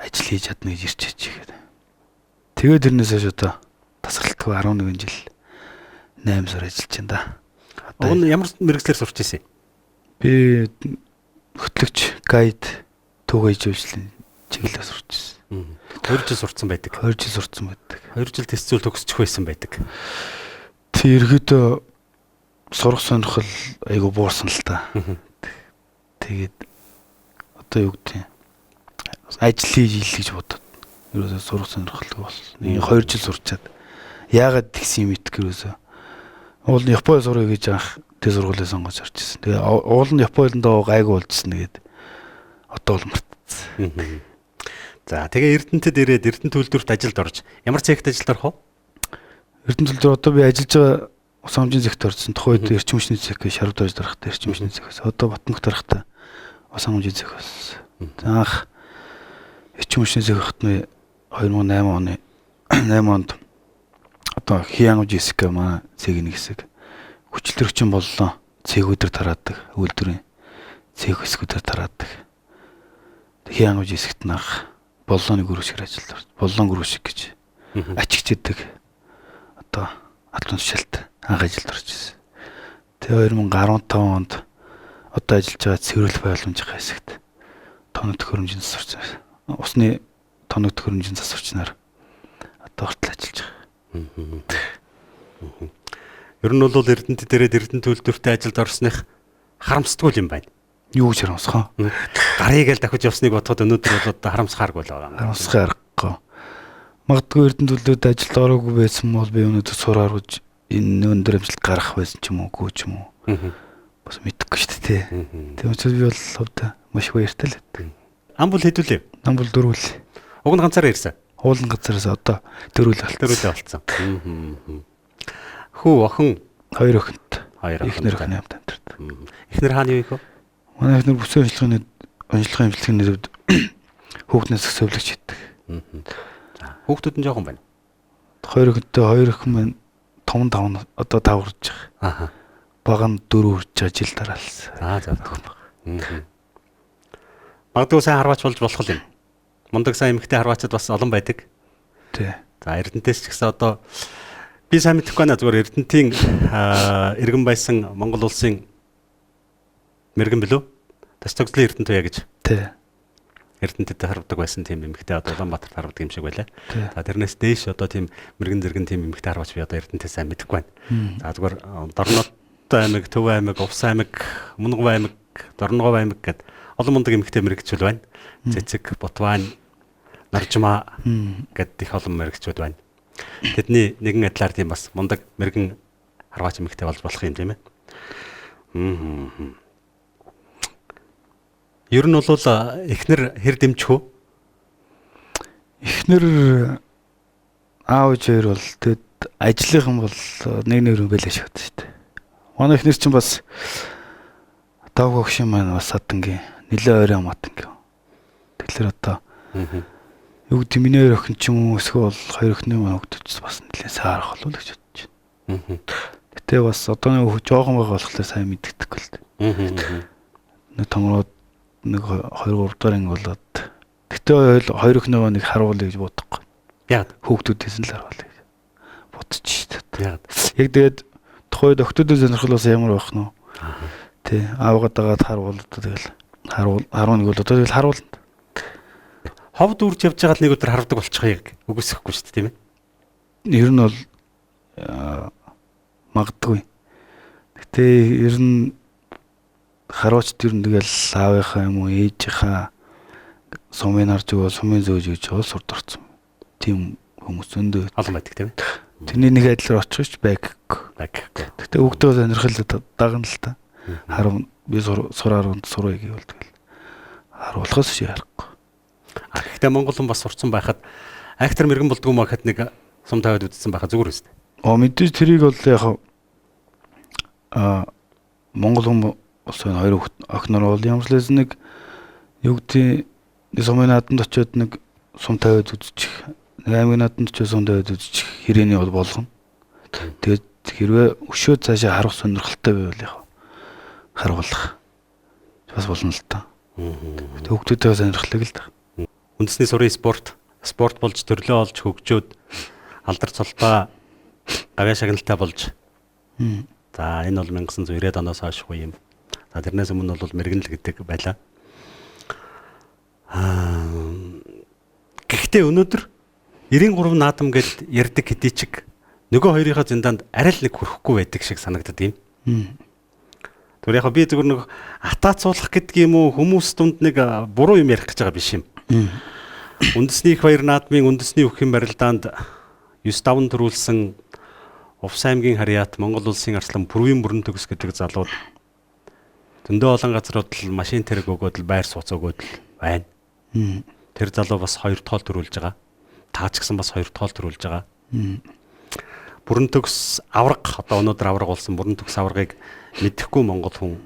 Ажил хийж чадна гэж ирчээч гээд. Тэгээд тэрнээс хойш одоо тасралтгүй 11 жил 8 сар ажиллаж байна да. Уг нь ямар мэргэжлээр сурч ирсэн юм? Би хөтлөгч, гайд, түүх ээж үйлчлэлийн чиглэлээр сурч ирсэн. 2 жил сурцсан байдаг. 2 жил сурцсан байдаг. 2 жил тест зүйл төгсчих байсан байдаг. Тэг ерөөдөө сурах сонирхол айгу буурсан л та. Тэгээд одоо юу гэдэг юм ажил хийж ил гэж бодод. Ерөөсөө сурах сонирхолтой болсон. Нэг 2 жил сурчаад яагаад тэгсэн юм итгэх ерөөсөө. Уул нь Японы сурах гэж анх тэ сургуулийг сонгож орж ирсэн. Тэгээ уул нь Японд гайгүй болжсэн тэгээд одоо бол мартцсан. За тэгээ Эрдэнэтэд ирээд Эрдэнэ төлдөрт ажилд орж ямар цехт ажилд орох вэ? Эрдэнэ төлдөр одоо би ажиллаж байгаа ус амжийн цехт орсон. Тухайн үед эрчим хүчний цех гэж шарав дорж дарахтай эрчим хүчний цех байсан. Одоо Батмөх дарахтай ус амжийн цех болсон. Анх эрчим хүчний цех байхад нь 2008 оны 8 онд одоо Хиангуж хэсэг манай цегийн нэг хэсэг хүчлэрчин боллоо. Цэгүүдэр тараадаг, үйлдвэрийн цех хэсгүүдээр тараадаг. Хиангуж хэсэгт анх боллооны гөрөшгөр ажилд орж, боллоон гөрөшг гэж ачигчдэг. Одоо албан тушаалт анх ажилд орж ирсэн. Тэгээ 2015 онд одоо ажиллаж байгаа цэвэрлэх байгууламжийн хэсэгт тоног төхөөрөмжийн засварч, усны тоног төхөөрөмжийн засварчнаар одоо хүртэл ажиллаж байгаа. Ер нь бол Эрдэнэтэд ирээд Эрдэнэ төлдөртөө ажилд орсных харамсдаггүй юм байна. Юу гэж харамсах вэ? Гарыг л дахиж явсныг бодоход өнөөдөр бол одоо харамсахааргүй л байгаа юм. Харамсахын аргагүй. Магадгүй Эрдэнэ төлдөрт ажилд ороогүй байсан бол би өнөөдөр сураар гэж энэ өндөр амжилт гаргах байсан ч юм уу, үгүй ч юм уу. Бас мэдэхгүй шүү дээ. Тийм учраас би бол хувьдаа маш баяртай л байдаг. Ам бол хэдүүлээ? Ам бол дөрвөл. Уг нь ганцаараа ирсэн. Уулын газараас одоо дөрвөл болцсон. Дөрвөлээ болцсон. Хүү охин 2 охинт. 2 охин. Эхнэр охины хамт амьдардаг. Эхнэр хааны юу их вэ? Манай эхнэр бүсээ онцлогын эмчилгээний төвд хүүхднээс зөвлөгч хийдэг. За, хүүхдүүд нь жоохон байна. 2 охинтой, 2 охин маань том 5 одоо 5 хүрж байгаа. Аха. Бага нь 4 хүрж байгаа, жил дараалсан. За, за. Магадгүй сайн харваач болж болох юм. Мундаг сайн эмэгтэй харваачд бас олон байдаг. Тий. За, Эрдэнтээс ч гэсэн одоо би сайн мэдэхгүй байна. Зүгээр Эрдэнтийн иргэн байсан Монгол улсын мэрэгэн билүү? Тас тогтлын Эрдэнэ туяа гэж. Тий. Эрдэнэтэд харвдаг байсан тийм эмэгтэй одоо Улаанбаатарт харвдаг юм шиг байлаа. За, тэрнээс дээш одоо тийм мэрэгэн зэрэгэн тийм эмэгтэй харваач би одоо Эрдэнэтээс сайн мэдэхгүй байна. За, зүгээр Дорнод аймаг, Төв аймаг, Увс аймаг, Мөнговь аймаг, Дорногов аймаг гэд олон мундаг эмэгтэй мэрэгчүүл байна. Цэцэг, Бутван, Наржмаа гэд их олон мэрэгчүүд байна. Тэдний нэгэн адилаар тийм бас мундаг мэрэгэн харваач эмэгтэй болж болох юм тийм ээ. Ер нь бол эхнэр хэр дэмжих үү? Эхнэр аав ээж хоёр бол тэгэд ажлынхан бол нэг нэг рүүгээл ашигладаг шүү дээ. Манай эхнэр чинь бас давг огшин маань бас садангийн нэлээ ойрон матангийн. Тэгэхээр одоо юу гэдэг миний хоёр охин ч юм уу эсвэл хоёр охины маань хүүхдүүд бас нэлээ саарах болов л гэж бодож байна. Гэтэ бас одоо нэг жоохон байгаа болохоор сайн мэддэхгүй л дээ. Нэг томроод нэг 2 3 дахь анги болоод гэтээ хоёр охиноо нэг харуулъя гэж бодохгүй. Яг хүүхдүүдээс нь л харуулъя гэж бодчих шүү дээ. Яг. Яг тэгээд тухайд охтуудын сонирхол бас ямар байх нь вэ? Тэ аавгаа дагаад харуул одоо тэгэл харуул 11 бол одоо тэгэл харуулна. Хов дүүрж явж байгаа л нэг өдөр харвдаг болчихъя үгүйсэхгүй шүү дээ, тийм ээ. Ер нь бол магадгүй. Гэтэ ер нь харуулчд ер нь тэгэл аавынхаа юм уу ээжийнхаа сумын харж өгөө сумын зөөж өгч байгаа сурд орсон. Тийм хүмүүс зөндөө олон байдаг, тийм ээ. Тэрний нэг адилаар очих байггүй. Байггүй. Гэтэ хүүхдөө сонирхол дагна л та. Харав би сураар унд сурыг гэвэл тэгэл харуулахаас биш ярахгүй. А гэхдээ Монгол хүн бас сурцсан байхад актер мэрэгэн болдгоо маа гэхэд нэг сум тавиад үзсэн байхад зүгээр үстэй. Оо мэдээж тэрийг бол яг Монгол хүн болсон хоёр охинор бол ямар ч лээс нэг юу гэдэг сумын наадамд очиод нэг сум тавиад үзчих, нэг аймгийн наадамд очиод сум тавиад үзчих хэрээний бол болгоно. Тэгээд хэрвээ өшөө цаашаа харах сонирхолтой байвал яг харуулах бас болно л та. Тэг хүүхдүүдээ сонирхлыг л та. Үндэсний сурын спорт спорт болж төрлөө олж хөгжөөд алдар цолтой гавьяа шагналтай болж. За энэ бол 1990-ад оноос хойш үе юм. За тэрнээс өмнө бол мэрэгнэл гэдэг байлаа. Гэхдээ өнөөдөр 93 наадам гэд ярддаг хэдий чиг нөгөө хоёрынхоо зиндаанд арай л нэг хүрэхгүй байдаг шиг санагддаг юм. Тэр яг би зөвхөн нэг атаацуулах гэдэг юм уу хүмүүс дунд нэг буруу юм ярих гэж байгаа биш юм. Үндэсний их баяр наадмын үндэсний үхэн барилдаанд 9-5 төрүүлсэн Увс аймгийн Харьяат Монгол улсын арслан Пүрвийн бүрэн төгс гэдэг залууд зөндөө олон газрууд л машин тэрэг өгөөд л байр сууц өгөөд л байна. Тэр залуу бас 2 тоол төрүүлж байгаа. Та ч гэсэн бас 2 тоол төрүүлж байгаа. Бүрэн төгс авраг одоо өнөөдөр авраг болсон бүрэн төгс аваргыг мэдэхгүй монгол хүн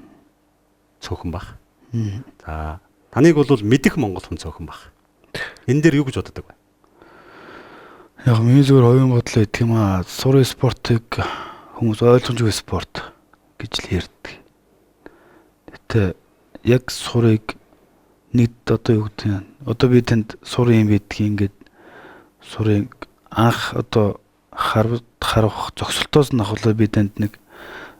цөөхөн баг. За таныг бол мэдэх монгол хүн цөөхөн баг. Энэ дээр юу гэж боддог вэ? Яг миний зүгээр хувийн бодлоо идэх юм аа. Сурын спортыг хүмүүс ойлгомжгүй спорт гэж л ярьдаг. Гэтэ яг сурыг нэг одоо юу гэдэг нь одоо би танд сур юм бидгийг ингээд сурыг анх одоо харах зогсолтоос нь ахвал би танд нэг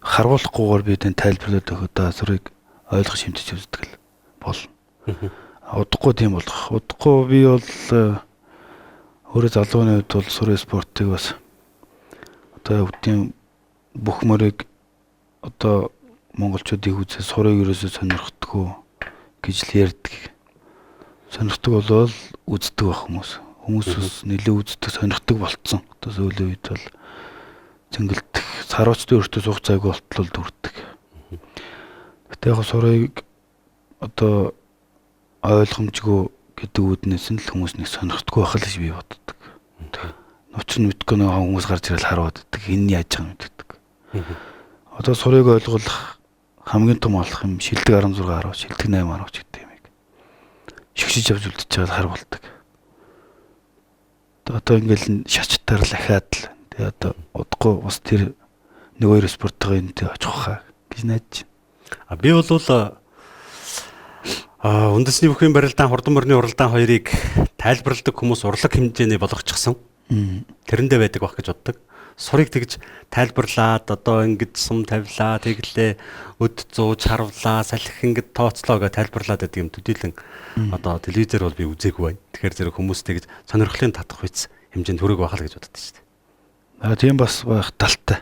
харуулахгүйгээр би танд тайлбарлаад өгөхөд сурыг ойлгох шимтэж үздэг л болно. Удахгүй тийм болох. Удахгүй би бол өөрөө залууны үед бол сурын спортыг бас одоо үүдийн бүх мөрийг одоо монголчуудыг үзээ сурыг ерөөсөө сонирхдаггүй гэж л ярьдаг. Сонирхдаг болвол үздэг байх хүмүүс. Хүмүүс бас нэлээд үздэг, сонирхдаг болцсон. Одоо сүүлийн үед бол цэнгэлдэх, саруучдын өртөө суух зайгүй болтлол дүрдэг. Гэтэ яг сурыг одоо ойлгомжгүй гэдэг үүднээс нь л хүмүүс нэг сонирхдаггүй байх л гэж би боддог. Учир нь мэдгүй нэг хүмүүс гарч ирэл хараад байдаг. Энэ яаж байгаа юм мэддэг. Одоо сурыг ойлгох хамгийн том олох юм шилдэг 16 10, шилдэг 8 10 гэдэг юмыг шигшиж авч үлдчихэж байгаа хар болдог. Одоо ингээл шачтаар л ахаад л тэгээ одоо удахгүй бас тэр нэг хоёр спорттойгоо энэтэй очих хаа гэж найдаж. А би бол үндэсний бүхийн барилдаан, хурдан морины уралдаан хоёрыг тайлбарладаг хүмүүс урлаг хэмжээний болгочихсон. Тэрэндээ байдаг байх гэж боддог. Сурыг тэгж тайлбарлаад одоо ингэж сум тавилаа, тэглээ, өд зууж харвлаа, салхи ингэж тооцлоо гэж тайлбарлаад байдаг юм төдийлөн одоо телевизээр бол би үзээгүй байна. Тэгэхээр зэрэг хүмүүс тэгж сонирхлын татах үйц хэмжээнд хүрэг байх л гэж боддог шүү дээ. Аа тийм бас байх талтай.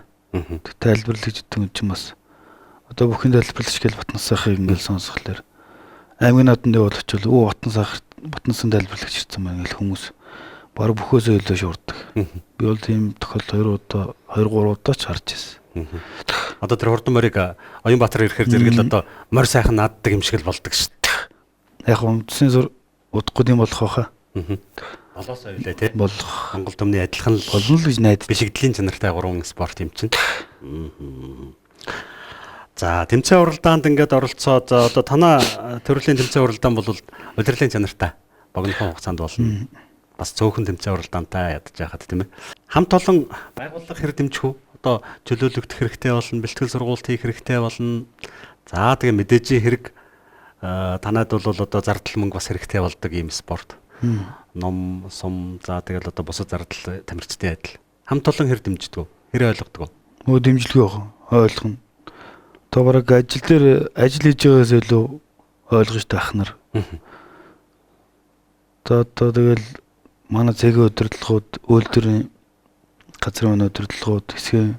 Тайлбарлаж гэдэг юм чинь бас одоо бүхэн тайлбарлагч гэж Батнасахыг ингээл сонсохлоор аймгийн нааданд явал очивол өө Батнасах Батнасан тайлбарлагч ирсэн байна гэл хүмүүс баг бүхөөсөө илүү шуурдаг. Би бол тийм тохиолдол 2 удаа 2 3 удаа ч харж ирсэн. Одоо тэр хурдан морийг Оюнбаатар ирэхээр зэрэг л одоо морь сайхан нааддаг юм шиг л болдог шүү дээ. Яг үндэсний сур удахгүй тийм болох байхаа. Болоосоо байлаа тий. Болох. Монгол төмний адилхан л болно л гэж найдаж. Бишигдлийн чанартай 3 спорт юм чинь. За тэмцээн уралдаанд ингээд оролцоод одоо танаа төрлийн тэмцээн уралдаан бол удирлын чанартай богинохон хугацаанд болно. Бас цөөхөн тэмцээн уралдаантай ядаж байхад тийм ээ. Хамт олон байгууллага хэр дэмжих үү? Одоо чөлөөлөгдөх хэрэгтэй болно, бэлтгэл сургуульд хийх хэрэгтэй болно. За тэгээ мэдээжийн хэрэг танад бол одоо зардал мөнгө бас хэрэгтэй болдог ийм спорт. Ном, сум, за тэгэл одоо бусад зардал тамирчдын адил. Хамт олон хэр дэмждэг үү? Хэр ойлгодог уу? Өө дэмжлэгүй яах ойлгоно. Одоо бараг ажил дээр ажил хийж байгаас илүү ойлгож штэ ах нар. Одоо тэгэл манай цэгийн удирдлагууд, үйлдвэрийн газрын маань удирдлагууд, хэсгийн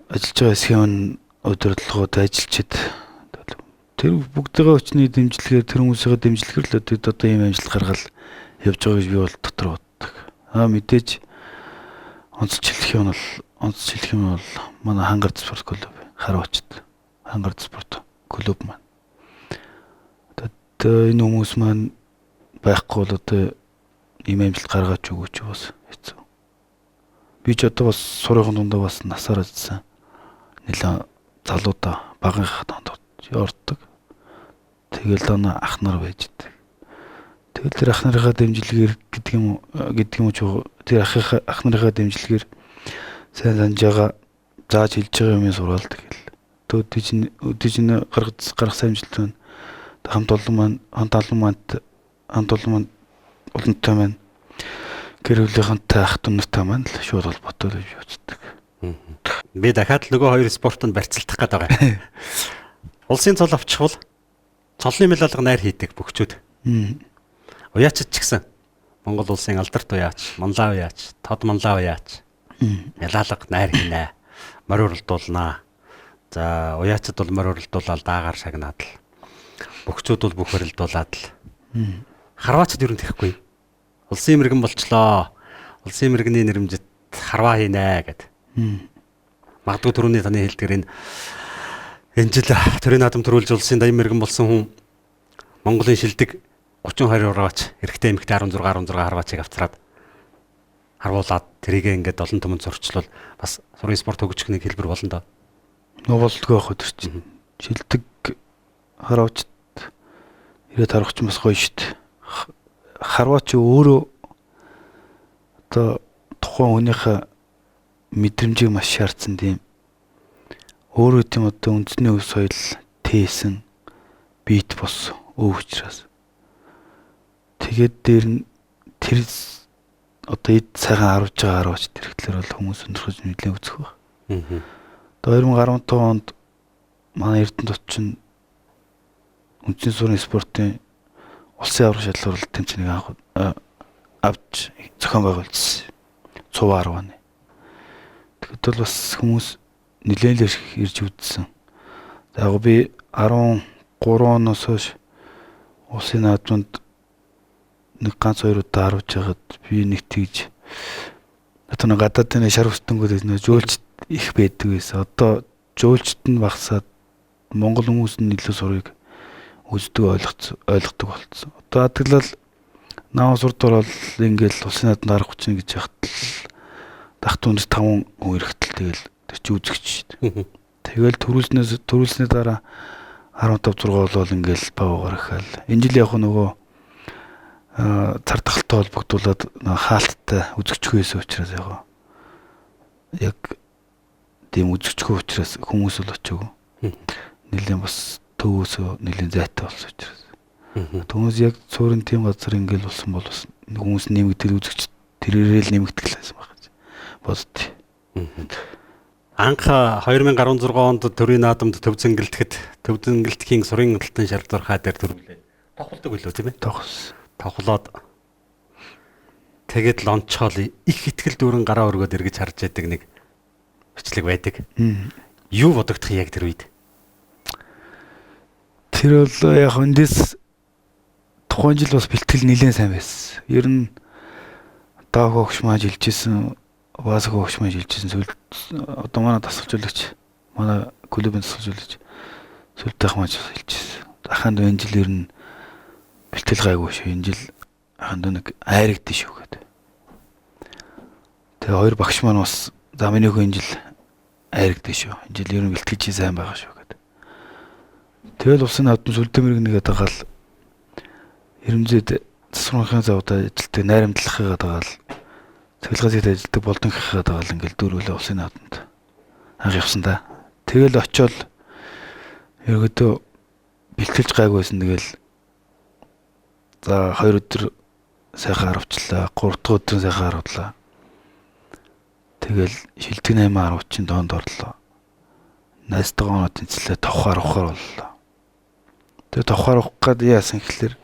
ажиллаж байгаа хэсгийн маань удирдлагууд, ажилчид тэр бүгдийн хүчний дэмжлэгээр тэр хүмүүсийн дэмжлэгээр л одоо ийм амжилт гаргаал явж байгаа гэж би бол дотор боддог. Аа мэдээж онцлж хэлэх юм бол онцлж хэлэх юм бол манай Хангард спорт клуб Харвачд Хангард спорт клуб маань. Одоо энэ хүмүүс маань байхгүй бол одоо ийм амжилт гаргаач өгөөч бас хэцүү. Би ч одоо бас сурын дундаа бас насаар ажилласан. Нэлээ залуудаа багынхаа донд ордог. Тэгэл доноо ах нар байж идэг. Тэгэл тэр ах нарынхаа дэмжлэгээр гэдэг юм уу тэр ах нарынхаа дэмжлэгээр сайн санаж байгаа зааж хэлж байгаа юм сургаал тэгэл. Өдөө чинь гаргасан амжилт байна. Хамт олон маань хамт олон маань олонтой маань гэр бүлийнхэнтэй ах дүү нартай маань л шууд холбоотой гэж үздэг. Би дахиад л нөгөө хоёр спортод барьцалдах гээд байгаа. Улсын цол авчихвал цолны мэлалга найр хийдэг бөхчүүд. Уяачд ч гэсэн Монгол улсын алдарт уяач, манлаа уяач, тод манлаа уяач. Ялаалга найр хийнэ. Морь уралдуулнаа. За уяачд бол морь уралдуулаад даагаар шагнаад л. Бөхчүүд бол бүх уралдуулаад л. Харваачд ер нь тэхгүй. Улсын мэрэгэн болчлоо. Улсын мэрэгний нэрмжит харваа хийнэ гэд. Магадгүй түрүүний таны хэлдгэр энэ жил төрийн наадам төрүүлж улсын даян мэрэгэн болсон хүн Монголын шилдэг 32 харваач, эрэгтэй эмэгтэй 16 16 харваачийг авчраад харвуулаад тэрийг ингээд олон түмэнд сурчлал бас сурын спорт хөгжих нэг хэлбэр болно доо. Нөө болдгоо явах өдөр чинь. Шилдэг харваачд ирээд харах чинь бас гоё шүү дээ. Харваач өөрөө одоо тухайн хүнийхээ мэдрэмжийг маш шаардсан тийм. Өөрөө тийм одоо үндэсний өв соёл тээсэн бит бос өв учраас. Тэгээд дээр нь тэр одоо эд сайхан харуулж байгаа харуулж тэрхлээр бол хүмүүс өнөрхөж нэлээд үзэх байх. Одоо 2015 онд манай Эрдэнэт чинь үндэсний сурын спортын улсын аврах шалралт тэмцээнийг анх авч зохион байгуулсан. Цуваа 10 оны. Тэгэхэд бол бас хүмүүс нэлээд л ирж үзсэн. За яг би 13 оноос хойш улсын наадманд нэг ганц хоёр удаа харуулж байхад би нэг тэгж одоо нэг гадаадын шар хүстэнгүүд нөө жөөлчд их байдаг байсан. Одоо жөөлчд нь багасаад Монгол хүмүүс нь илүү сурыг үздэг ойлгодог болцсон. Одоо адаглал Намаас урд ороод ингээл улсын наадамд арга хүчин гэж яхад л дах түнэс 5 хүн эрэхтэл тэгэл тэр чи үзэгч шүү дээ. Тэгэл төрүүлснээ дараа 15 6 болол ингээл бавгаар ахаал. Энэ жил яг нөгөө цар тахалтай холбогдуулаад хаалттай үзэгчгүй байсан учраас яг тийм үзэгчгүй учраас хүмүүс л очоогүй. Нэлээд бас төвөөсөө нэлээд зайтай болсон учраас. Түүнээс яг суурин тийм газар ингээл болсон бол бас хүмүүс нэмэгдэл үзэгч тэрээрээ л нэмэгдэх байсан байх гэж боддتي. Анх 2016 онд төрийн наадамд төв зэнгэлтэхэд төв зэнгэлтхийн сурын алтан шар зурхаа дээр төрүүлээ. Тохолдог билүү тийм ээ? Тохолсон. Тохолоод тэгээд л онцгой их итгэл дүүрэн гараа өргөөд эргэж харж яадаг нэг бичлэг байдаг. Юу бодогдох яг тэр үед? Тэр бол яг эндээс тухайн жил бас бэлтгэл нэлээд сайн байсан. Ер нь Дааг огш маань жилжсэн, Васаг огш маань жилжсэн. Сүүлд одоо манай дасгалжуулагч, манай клубын дасгалжуулагч Сүлдэх маань хэлжсэн. Аханд энэ жил ер нь бэлтгэл гайгүй шүү. Энэ жил аханд нэг айрагдсан шүү гэдэг. Тэгээ хоёр багш маань бас за миний хөө энэ жил айрагдсан шүү. Энэ жил ер нь бэлтгэл чи сайн байгаа шүү гэдэг. Тэгэл улсын наадам Сүлдэмэрэг нэгээд дагаал Ирэмзэд засвархын завдаа ажилтдаг найрамдлахыгаа дагаал цэглэгээ зэд ажилтдаг болдонхийнхаа дагаал ингээл дөрвөлөө улсын наадамд анх явсан да. Тэгэл очиод ерөөдөө бэлтгэлж гайгүй байсан. Тэгэл за 2 өдөр сайхан харавчлаа, 3 дахь өдөр сайхан харавдлаа. Тэгэл шилдэг 8 10 чин доонд орлоо. Найстайгаа оноо тэнцлээ, товхоор ухаар боллоо. Тэгээ товхоор ухах гээд яасан гэхэлэр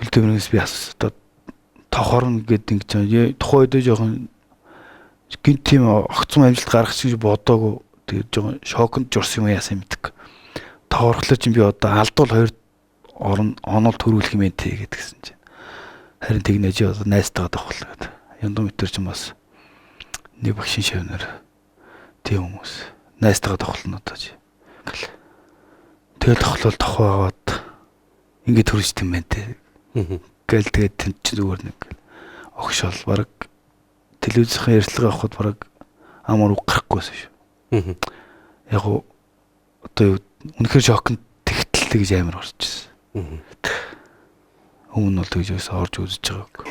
Сүлдэмрээс би асуусан. Одоо товхорно гэдэг ингэж тухайн үед жоохон гинт тийм огцом амжилт гаргах гэж бодоагүй. Тэгээд жоохон шоконд журсан юм яасан мэддэг. Товхорлоо чинь би одоо алдвал 2 орон онол төрүүлэх юм ээ гэдгсэн чинь. Харин тэгнэ чи одоо найстайгаа товхлоо гэдэг. Яндам метр чинь бас нэг багшин шавнар тийм хүмүүс найстайгаа товхлоо одоо чи. Тэгэл товхлол товхоо аваад ингэ төрөж тийм байх те. Гэл тэгээд тэнд чинь зүгээр нэг огшоол баг телевизийн ярилцлага авахд баг амар үг гарахгүйсэн шүү. Яг уу одоо юу үнэхээр шоконд тэгтэл тэгж амар орчихсон. Өмнө нь бол тэгж байсан орж үзэж байгааг.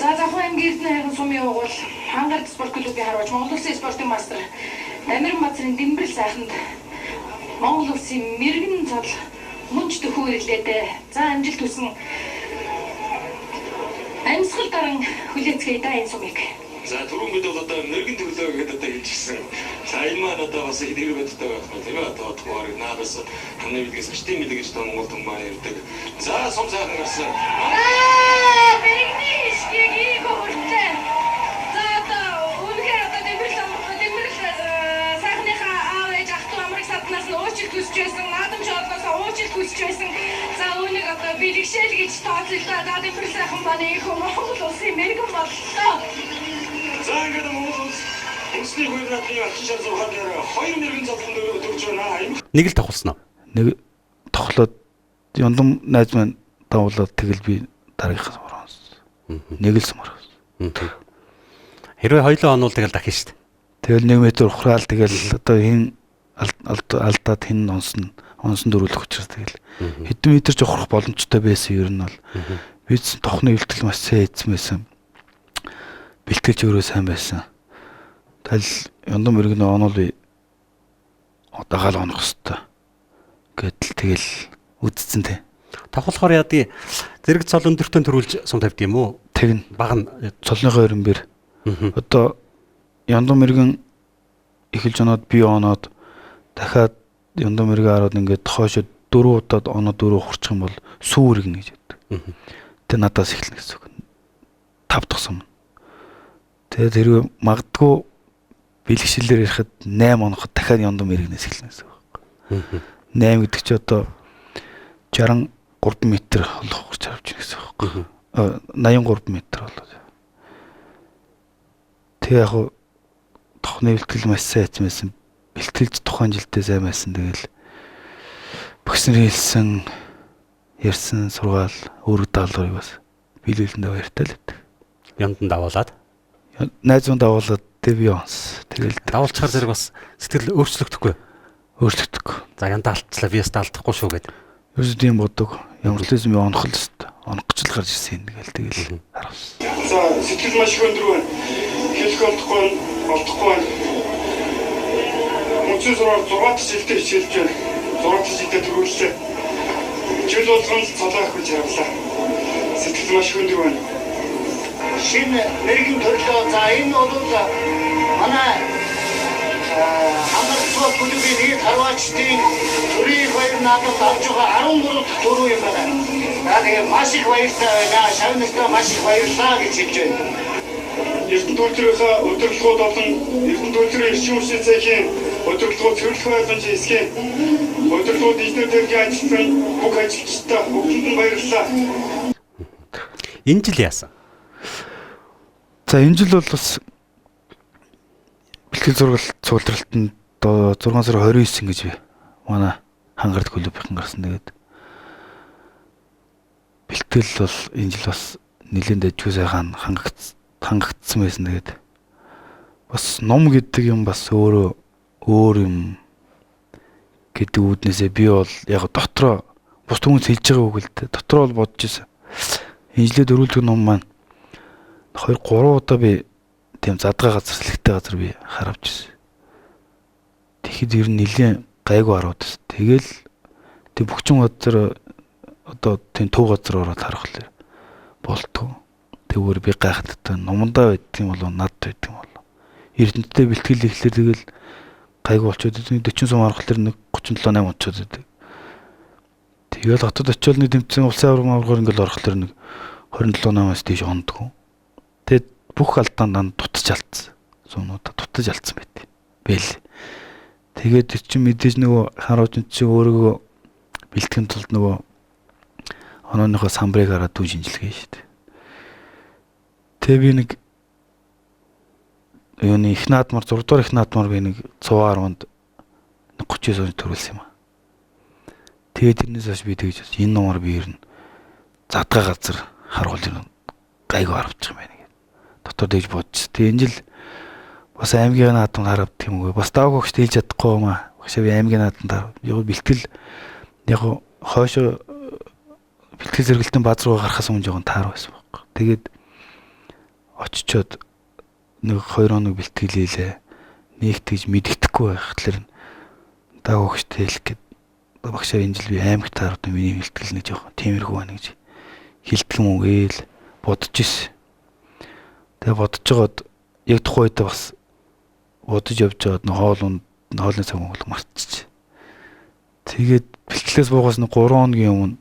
За Завхан аймгийн Эрдэнэ хайрхан сумын угуул Хангард спорт клубын харваач Монгол улсын спортын мастер Дамиран Базрын Дэмбэрэл сайханд Монгол улсын мэрэгэн цол мөнч төхөө ирлээ дээ. За амжилт хүсэн амьсгал даран хүлээцгээе да энэ сумыг. За түрүүн бид бол одоо мэрэгэн төлөө гэдээ одоо хэлчихсэн. За энэ маань одоо бас их нэр бодтой байх нь тийм ээ. Одоо тохоор наадас ханы билгээс аштын бэлэг гэж Монгол түн маань ирдэг. За сум сайхан гарсан. Мэрэгний хишгийг ийгөө хүртлээ. За одоо үнэхээр одоо Дэмбэрэл сайхныхаа аав ээж ах トゥ амраг саднаас нь уучлалт хүсэж байсан. Наадам шоолноос уучлалт хүсэж байсан. За үүнийг одоо бэлэгшээл гэж тооцоолоо. За Дэмбэрэл сайхан маань их Монгол улсын мэрэгэн боллоо. За ингээд Монгол улс үндэсний хувийн наадмын алтан шар зурхаа дээр хоёр мэрэгэн цолгон төрж байна. Нэг л тохолсон уу? Нэг тохлоод яндам найз маань давуулаад тэгэл би дараагийнхаас оронсон. Нэг л сумар. Хэрвээ хоёлоо онвол тэгэл дахин шүү дээ. Тэгэл 1 метр ухраал тэгэл одоо хин алдаад хин онсон онсон дөрүүлэх учраас тэгэл хэдэн метр ч ухрах боломжтой байсан ер нь бол. Би ч тохны бэлтгэл маш сайн хийсэн байсан. Бэлтгэлч өөрөө сайн байсан. Тэгэл яндам мөргөн онол би дагаал онох хэвээр гэдэл тэгэл үдцэн тэ. Тохолохоор яадгийг зэрэг цол өндөртөө төрүүлж сум тавьд юм уу? Тэгнь. Баг нь цолныхоо 91. Одоо яндам мөргөн эхэлж оноод би оноод дахиад яндам мөргөн хараад ингээд хоошо 4 удаад оноо 4 ухарчих юм бол сүү өргөнө гэж яддаг. Тэг надаас эхэлнэ гэсэн үг. 5 дахь сум. Тэгээд тэргүй магадгүй бэлгшиллээр ярихад 8 оноход дахиад яндам мэрэгнээс эхэлнэ гэсэн үг байхгүй. 8 гэдэг чи одоо 63 м болох ухарч авч гэсэн үг байхгүй. 83 м болоо. Тэг яг тохны бэлтгэл маш сайн хийсэн байсан. Бэлтгэлж тухайн жилдээ сайн байсан. Тэгэл багш нарын хэлсэн ярьсан сургаал үүрэг даалгаврыг бас Биелүүлэндээ баяртай л байдаг. Ямдан давуулаад найз нь давуулаад тэг би онс. Тэгэл давуулчихаар зэрэг бас сэтгэл өөрчлөгдөхгүй. Өөрчлөгдөхгүй. За янда алдчихлаа би яста алдахгүй шүү гэдэг. Ерөөсөө тийм бодог. Ямар ч лээс би онох л хэвээр. Онох гэж л гарч ирсэн юм тэгэл тэгэл харавсан. За сэтгэл маш их өндөр байна. Хэлэх олдохгүй байна, олдохгүй байна. Мөнцөн сураар 6 дахь жилдээ хичээлж байна. 6 дахь жилдээ төрүүллээ. Жил болгон цолоо өхөж харгалаа. Сэтгэл маш их өндөр байна. Шинэ мэрэгэн төрлөө. За энэ бол манай Хангар спорт клубын нийт харваачдын төрийн баяр наадамд авч байгаа 13 дахь төрөө юм байна. За тэгээ маш их баяртай байна. Шавь нартай маш их баярлалаа гэж хэлж байна. Эрдэнэ үйлдвэрийнхээ удирдлагууд болон Эрдэнэ үйлдвэрийн эрчим хүчний цехийн удирдлагууд цэвэрлэх байгууламжийн хэсгийн удирдлагууд инженер техникийн ажилтан бүх ажилчдаа бүгдэнд нь баярлалаа. Энэ жил яасан? За энэ жил бол бас бэлтгэл зургалт цугларалтанд 6 сарын 29 гэж манай Хангард клубийнхан гарсан. Тэгээд бэлтгэл бол энэ жил бас нэлээд дажгүй сайхан хангагдсан байсан. Тэгээд бас ном гэдэг юм бас өөрөө өөр юм гэдэг үүднээсээ би бол яг дотроо бус хүмүүс хэлж байгаа үг л дээ. Дотроо бол бодож ирсэн. Энэ жилээ дөрүүлдэг ном маань 2 3 удаа би тийм задгаа газар сэлэгтэй газар би харавж ирсэн. Тэгэхэд ер нь нэлээд гайгүй хараад байсан. Тэгэл тэг бөхчин газар одоо тийм төв газар ороод харах л болтгоо. Тэгвэр би гайхалтай номондоо байдаг юм болов над байдаг юм болов. Эрдэнэтэй бэлтгэл ихлээр тэгэл гайгүй болчиход 40 сум харахлаар нэг 37 8 онцоод байдаг. Тэгэл хотод очиод нэг тэмцээн улсын аварга маваргаар ингээл орохлоор нэг 27 8-аас дээш ондгоо. Тэгээд бүх алдаанд данд дутаж алдсан. Сумнуудаа дутаж алдсан байт. Бэл. Тэгээд чинь мэдээж нөгөө харуулж чинь өөрийгөө бэлтгэн тулд нөгөө онооныхоо самбарыг хараад дүү шинжилгээ шүү дээ. Тэгээ би нэг юуны их наадмар 6 дугаар их наадмар би нэг 110-нд 39 он төрүүлсэн юм аа. Тэгээд тэрнээс хойш би тэгж энэ номоор би ер нь задгаа газар харуул ер нь гайгүй харавчих юм байна гэдэг. Дотор тэгж бодчих. Тэгээ энэ жил бас аймгийн наадманд харавддаг юм уу? Бас давг огт хэлж чадахгүй юм аа. Багшаа би аймгийн наадманд харав. Яг бэлтгэл яг хойшоо бэлтгэл зэрэгэлтэн бааз руу гарахаас өмнө жоохон таар байсан байхгүй. Тэгээд очичоод нэг 2 хоног бэлтгэл хийлээ. Нэг тэгж мэддэхгүй байхлаар даг огт хэлэх гээд багшаа энэ жил би аймагт таард миний бэлтгэл нэг жоохон тиймэрхүү байна гэж хэлдэг юм уу гээл бодож ирсэн. Тэгээ бодож байгаад яг тухайн үедээ бас бодож явж байгаад нөх хоолны цаг өнгөлөг мартчих. Тэгээд бэлтгэлээс буугаас нэг 3 хоногийн өмнө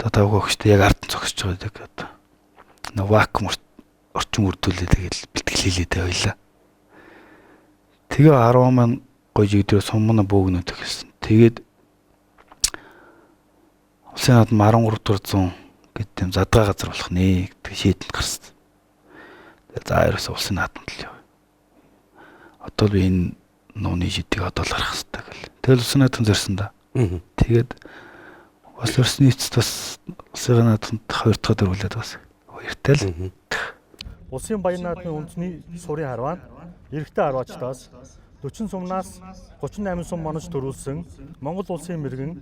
одоо тавг огчтой яг ард нь зогсож байгаа яг одоо нэг вакуум орчин үрдүүлээ тэгэл бэлтгэл хийлээ байлаа. Тэгээ 10 маань гоё жигдрээ сумна бөөгнөд эхэлсэн. Тэгээд улсын наадам 13 дугаар зуун гэдэг тийм задгаа газар болох нэ гэдэг шийдэнд гарсан. Тэгээ за ерөөсөө улсын наадамд л яв. Одоо би энэ нууны шийдийг одоо л гарах хэрэгтэй гэл. Тэгэл улсын наадам зорьсон да. Тэгээд бас өрсний эцэст бас улсын наадамд 2 дахь дөрвөлээд бас баяртай л. Улсын баян наадмын үндэсний сурын харваа эрэгтэй харваачдаас 40 сумнаас 38 сум монож төрүүлсэн Монгол улсын мэрэгэн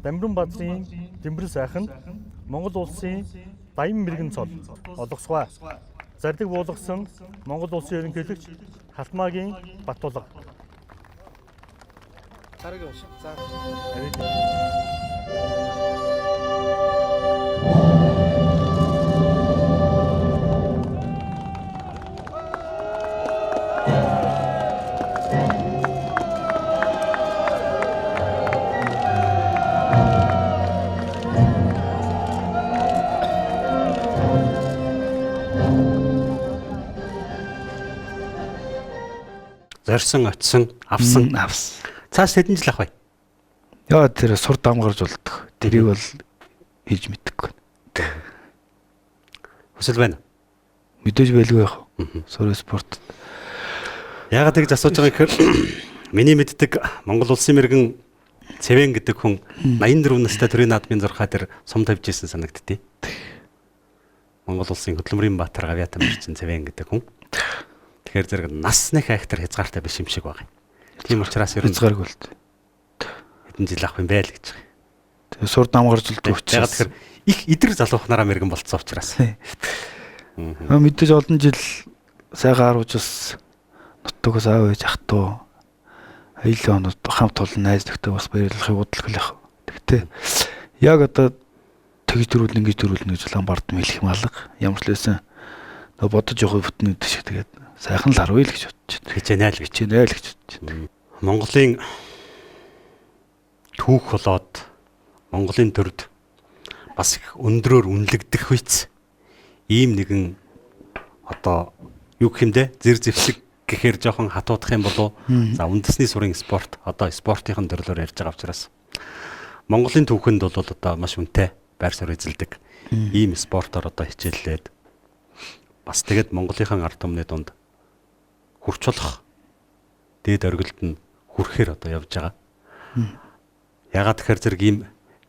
Дамиран базрын Дэмбэрэл сайханд Монгол улсын Даян мэрэгэн цол олгосгой. Зарлиг буулгасан Монгол улсын ерөнхийлөгч Халтмаагийн Батулга. Дараагийн унш. За. Зорьсон, очисон, авсан. Авсан. Цааш хэдэн жил авах вэ? Яа тэр сур дам гарч болдог. Тэрийг бол хийж мэдэхгүй. Хүсэл байна. Мэдээж байлгүй яах вэ? Сур спорт. Яагаад тэгж асууж байгаа гэхээр миний мэддэг Монгол улсын мэрэгэн Цэвэн гэдэг хүн 84 настай төрийн наадмын зурхаа дээр сум тавьж исэн санагддээ. Монгол улсын хөдөлмөрийн баатар Гавьяатан Мэрчин Цэвэн гэдэг хүн. Тэгэхээр зэрэг нас нэг хайхтар хязгаартай биш юм шиг байна. Тийм учраас ер нь хязгааргүй л дээ. Хэдэн жил авах юм бэ л гэж байгаа. Тэгээ сур дамгаржилт учраас. Яг тэгэхээр их идэр залуухнараа мэрэгэн болцсон учраас. Мэдээж олон жил сайхан арвж бас нутгаас аав ээж ах トゥ аялын онод хамт олон найз нөхдөд бас баярлахыг бодлого л яг. Тэгтээ яг одоо тэгж дөрүүл ингэж дөрүүл гэж лам бардам хэлэх юм алга. Ямар ч лээсэн нөгөө бодож явах бүтэн гэдэг шиг тэгээд сайхан л харваа л гэж бодож байна. Хичээнэ л хичээнэ л гэж бодож байна. Монголын түүх болоод Монголын төрд бас их өндрөөр үнэлэгдэх үйц ийм нэгэн одоо юу гэх юм бэ? Зэр зэвсэг гэхээр жоохон хатуудах юм болов. За үндэсний сүрийн спорт одоо спортын төрлөөр ярьж байгаа учраас Монголын түүхэнд бол одоо маш үнэтэй байр суурь эзэлдэг ийм спортоор одоо хичээллээд бас тэгэд Монголынхан ард түмний дунд хурц болох дээд оргилд нь хүрэхээр одоо явж байгаа. Ягаад тэгэхээр зэрэг ийм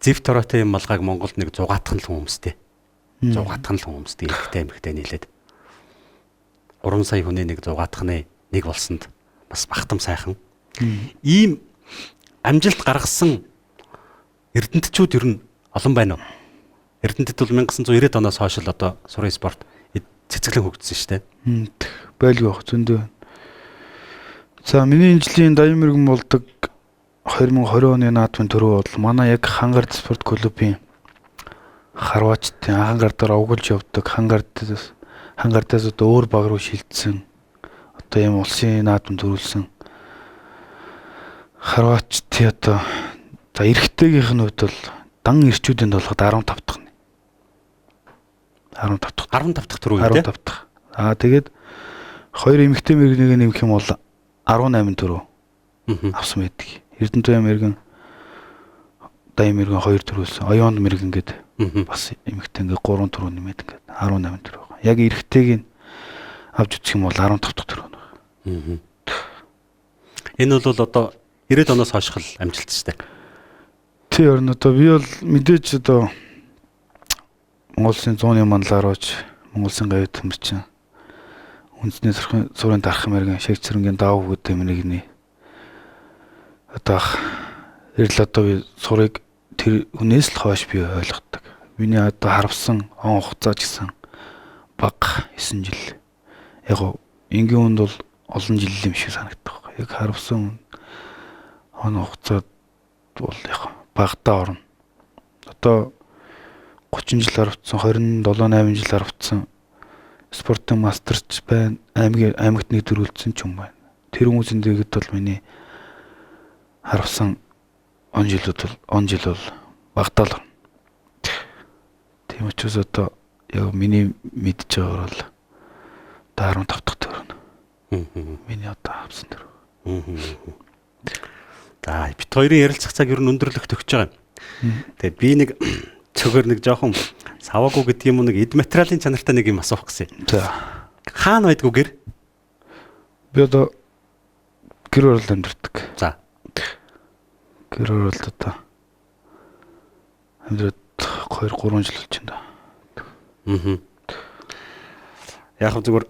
зэв тороотой юм малгайг Монголд нэг зугаатхан л хүмүүстэй. Зугаатхан л хүмүүстэй эрэгтэй эмэгтэй нийлээд 3 сая хүний нэг зугаатхны нэг болсонд бас бахтам сайхан. Ийм амжилт гаргасан эрдэнтчүүд ер нь олон байна уу? Эрдэнтэд бол 1990-ад оноос хойш л одоо сурын спорт цэцэглэн хөгжсөн шүү дээ. Байлгүй байх зөндөө. За миний энэ жилийн даян мэрэгэн болдог 2020 оны наадмын төрөв бол манай яг Хангард спорт клубын харваачдын хангардаар овголж явдаг хангардаас одоо өөр баг руу шилжсэн одоо ийм улсын наадам төрүүлсэн харваачдын одоо за эрэгтэйгийнх нь хувьд бол дан эрчүүдийн толгойд 15 дахь нь. 15 дахь. 15 дахь төрөв үү? 15 дахь. Аа тэгээд хоёр эмэгтэй мэрэгнийг нэмэх юм бол 18 төрөв авсан байдаг. Эрдэнэ мэрэгэн даян мэрэгэн 2 төрүүлсэн. Оёонд мэрэгэн гээд бас эмэгтэй ингээ 3 төрөв нэмээд ингээд 18 төрөв. Яг эрэгтэйг нь авч үзэх юм бол 15 дахь төрөв байна. Энэ бол одоо 90-ад оноос хойш л амжилт шүү дээ. Тий, ер нь одоо би бол мэдээж одоо Монгол Улсын зууны манлаар ууж Монгол Улсын гавь төмөрчин үндэсний сурын дарах мэрэгэн шиг цэрэнгийн давуу гэдэг мэрэгний одоо эрэл одоо би сурыг тэр хүнээс л хойш би ойлгодог. Миний одоо харвсан он хугацаа ч гэсэн бага 9 жил. Яг гоо энгийн хүнд бол олон жил юм шиг санагдах байхгүй. Яг харвсан он хугацаад бол яг багадаа орно. Одоо 30 жил харвцсан, 27 8 жил харвцсан спортын мастерч байна. Аймагт нэг төрүүлсэн ч юм байна. Тэр хүмүүсийн дэгэд бол миний харвсан он жилүүд бол он жил бол багадаа л орно. Тийм учраас одоо яг миний мэдж байгаагаар бол одоо 15 дахь төрөв. Миний одоо авсан төрөв. За бит хоёрын ярилцах цаг ер нь өндөрлөх төгсөж байгаа юм. Тэгээд би нэг цөгөр нэг жоохон саваагүй гэдэг юм уу нэг эд материалын чанартай нэг юм асуух гэсэн. За. Хаана байдгүй гэр? Би одоо гэр оролд амьдардаг. За. Гэр оролд одоо амьдраад 2 3 жил болж байна да. Яг зүгээр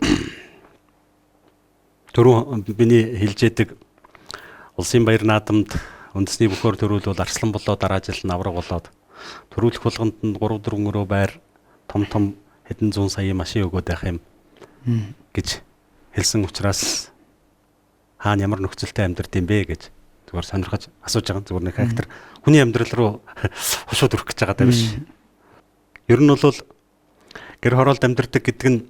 түрүү миний хэлж яадаг улсын баяр наадамд үндэсний бөхөр төрүүл бол арслан болоод дараа жил нь авраг болоод төрүүлэх болгонд нь 3 4 өрөө байр том том хэдэн зуун саяын машин өгөөд байх юм гэж хэлсэн учраас хаана ямар нөхцөлтэй амьдрд юм бэ гэж зүгээр сонирхож асууж байгаа. Зүгээр нэг характер хүний амьдрал руу хушууд өрөх гэж байгаа даа биш. Ер нь бол гэр хороолд амьдрдаг гэдэг нь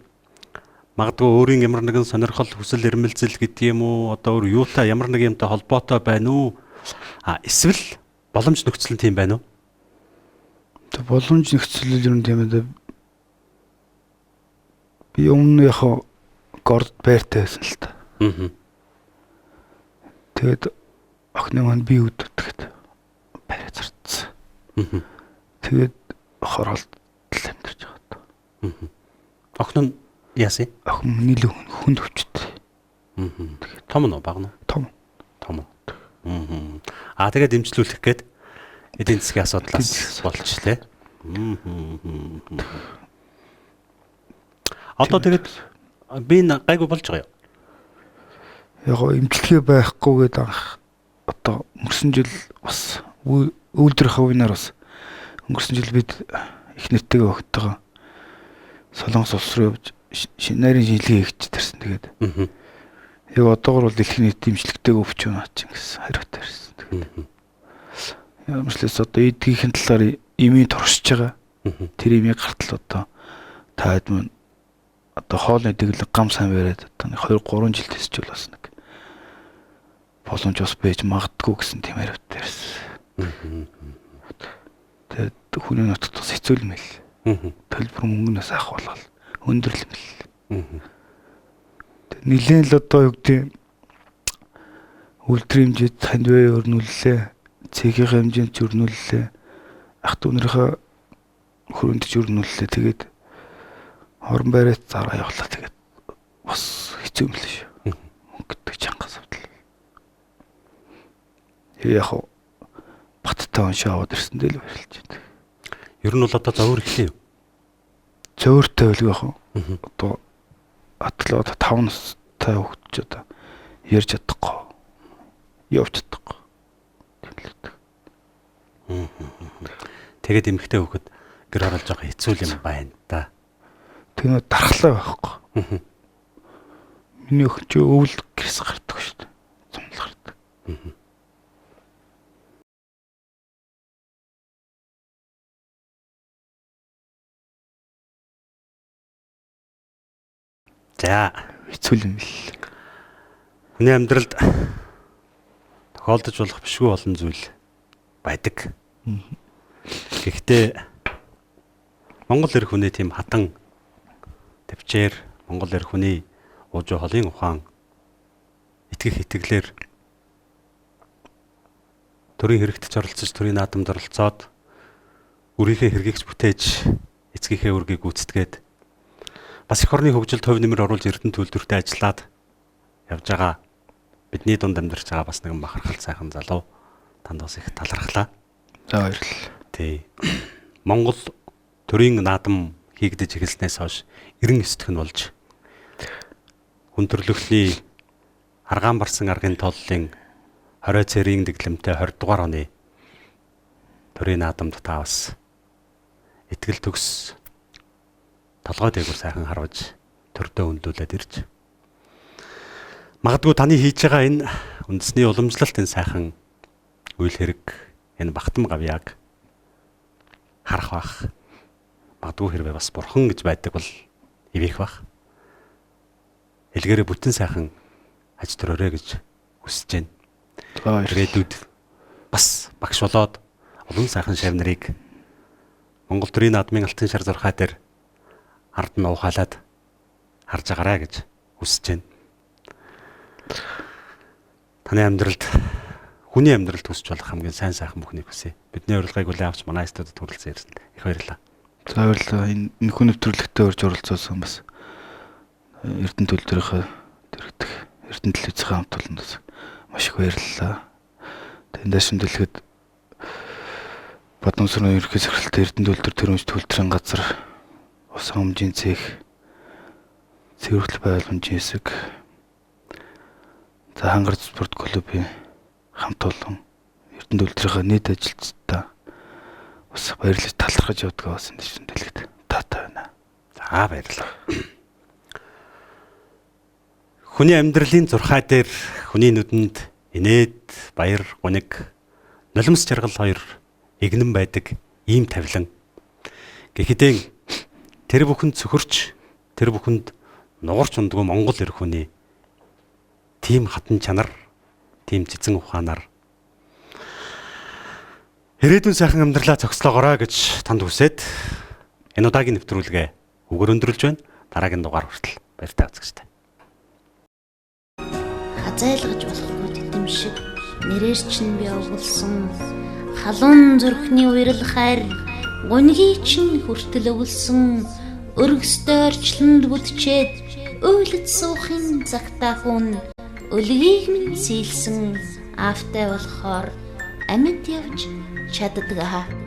магадгүй өөрийн ямар нэгэн сонирхол, хүсэл эрмэлзэл гэдэг юм уу, одоо өөр юутай ямар нэг юмтай холбоотой байна уу? А эсвэл боломж нөхцөл нь тийм байна уу? Тэг боломж нөхцөл ер нь тийм ээ. Би өмнө яг горд байртай байсан л та. Тэгээд охины маань би өдөртөд байраа зарцсан. Тэгээд хороолт л амьдарч байгаа та. Охин нь яасан? Охин нийлүү хүнд өвчтэй. Том нь уу бага нь уу? Том. Том. Аа тэгээд дэмжлүүлэх гээд эдийн засгийн асуудлаас болж тий. Одоо тэгээд би гайгүй болж байгаа юу? Яг эмчилгээ байхгүй гэдэг анх одоо өнгөрсөн жил бас үйлдвэрийн хувийнаар бас өнгөрсөн жил бид их нэртэйгээ өгтөйгөө Солонгос улс руу явж нарийн шинжилгээ хийгч тэрсэн. Тэгээд яг одоогор бол дэлхийн нийт эмчилгээтэй өвч юм чинь гэсэн хариутай ирсэн. Тэгээд ямар ч лээс одоо эдгийнхэн талаар эмийн туршиж байгаа. Тэр эмийн гартал одоо таад мөн одоо хоолны дэглэг гам сайн бариад одоо 2 3 жил тэсчүүл бас нэг боломж бас байж магадгүй гэсэн тийм хариутай ирсэн. Тэгээд хүний нутагт бас хэцүү юм л. Төлбөр мөнгөнөөс авах болгол өндөр л юм л. Нилээн л одоо юу гэдэг үйлдвэрийн хэмжээд танд бай өрнүүллээ. Цэгийн хэмжээнд ч өрнүүллээ. Ах トゥ нарынхаа хөрөнд ч өрнүүллээ. Тэгээд хорон байраа зараа явуулаа. Тэгээд бас хэцүү юм л шүү. Мөнгө гэдэг чанга асуудал. Яг баттай уншаа аваад ирсэн дээр л баярлж байна. Ер нь бол одоо зовөр эхлэв. Зөөртэй байлгүй яах вэ? Одоо атлаа 5 настай хөгжиж одоо ярьж чадахгүй. Явж чадахгүй. Тэгээд эмэгтэй хөхөд гэр хороолж байгаа хэцүү юм байна да. Тэр нөө дархлаа байхгүй. Миний охин чи өвөл гэрс гардаг шүү дээ. Зунал гардаг. За, хэцүү юм л. Хүний амьдралд тохиолдож болох бишгүй олон зүйл байдаг. Гэхдээ Монгол эр хүний тийм хатан төвчээр Монгол эр хүний уужуу холын ухаан итгэх итгэлээр төрийн хэрэгт ч оролцож, төрийн наадамд оролцоод үрийнхээ хэргийг ч бүтээж эцгийнхээ үргийг гүйцэтгээд бас эх орны хөгжилд хувь нэмэр оруулж Эрдэнэ төлөвлөртөө ажиллаад явж байгаа бидний дунд амьдарч байгаа бас нэгэн бахархал сайхан залуу танд бас их талархлаа. За баярлалаа. Тий. Монгол төрийн наадам хийгдэж эхэлснээс хойш 99 дэх нь болж хүн төрлөختний аргаан барсан аргын тооллын 20 цэрийн дэглэмтэй 20 дугаар оны төрийн наадамд та бас итгэл төгс толгой дээгүүр сайхан харваж төрдөө өндөөлөд ирж магадгүй таны хийж байгаа энэ үндэсний уламжлалт энэ сайхан үйл хэрэг энэ бахтам гавьяаг харах бах. Магадгүй хэрвээ бас бурхан гэж байдаг бол ивэх бах. Элгээрээ бүтэн сайхан аж төрөөрэй гэж хүсэж байна. Ирээдүйд бас багш болоод олон сайхан шав нарыг Монгол төрийн наадмын алтан шар зурхай дээр ард нь уухайлаад харж агаарай гэж хүсэж байна. Таны амьдралд хүний амьдралд хүсч болох хамгийн сайн сайхан бүхнийг хүсье. Бидний урилгыг хүлээн авч манай студид хүрэлцэн ирсэнд их баярлалаа. За баярлалаа. Энэ хүн нэвтрүүлэгтээ орж оролцоосон бас Эрдэнэ төлөвлөрийнхөө дэрэгдэх Эрдэнэ телевизийн хамт олонд бас маш их баярлалаа. Тэгээд даашин дэлгэхэд Бадамсрын ерөнхий захиралтай Эрдэнэ төлөвлөр төрөмж төлөвлөрийн газар ус хангамжийн цех, цэвэрлэл байгууламжийн хэсэг, за Хангар спорт клубын хамт олон Эрдэнэ төлөвлөрийнхөө нийт ажилчдаа бас баярлаж талархаж явдгаа бас энэ дэлгэхэд таатай байна. За баярлалаа. Хүний амьдралын зурхай дээр хүний нүдэнд инээд, баяр, гуниг, нулимс жаргал хоёр эгнэн байдаг ийм тавилан. Гэхдээ тэр бүхэнд цөхөрч, тэр бүхэнд нугарч ундгүй Монгол эр хүний тийм хатан чанар, тийм цэцэн ухаанаар ирээдүйн сайхан амьдралаа зохицлоогоорой гэж танд хүсээд энэ удаагийн нэвтрүүлгээ үгээр өндөрлж байна. Дараагийн дугаар хүртэл баяртай үзэгчтэй. Хазайлгаж болохгүй тэтэм шиг нэрээр чинь би овголсон халуун зүрхний уярл хайр гуньгийн чинь хүртэл өвлсөн өргөстэй орчлонд бүдчээд уйлд суухын цагтаа хүн өлгийг минь сийлсэн аавтай болохоор амьд явж чаддаг.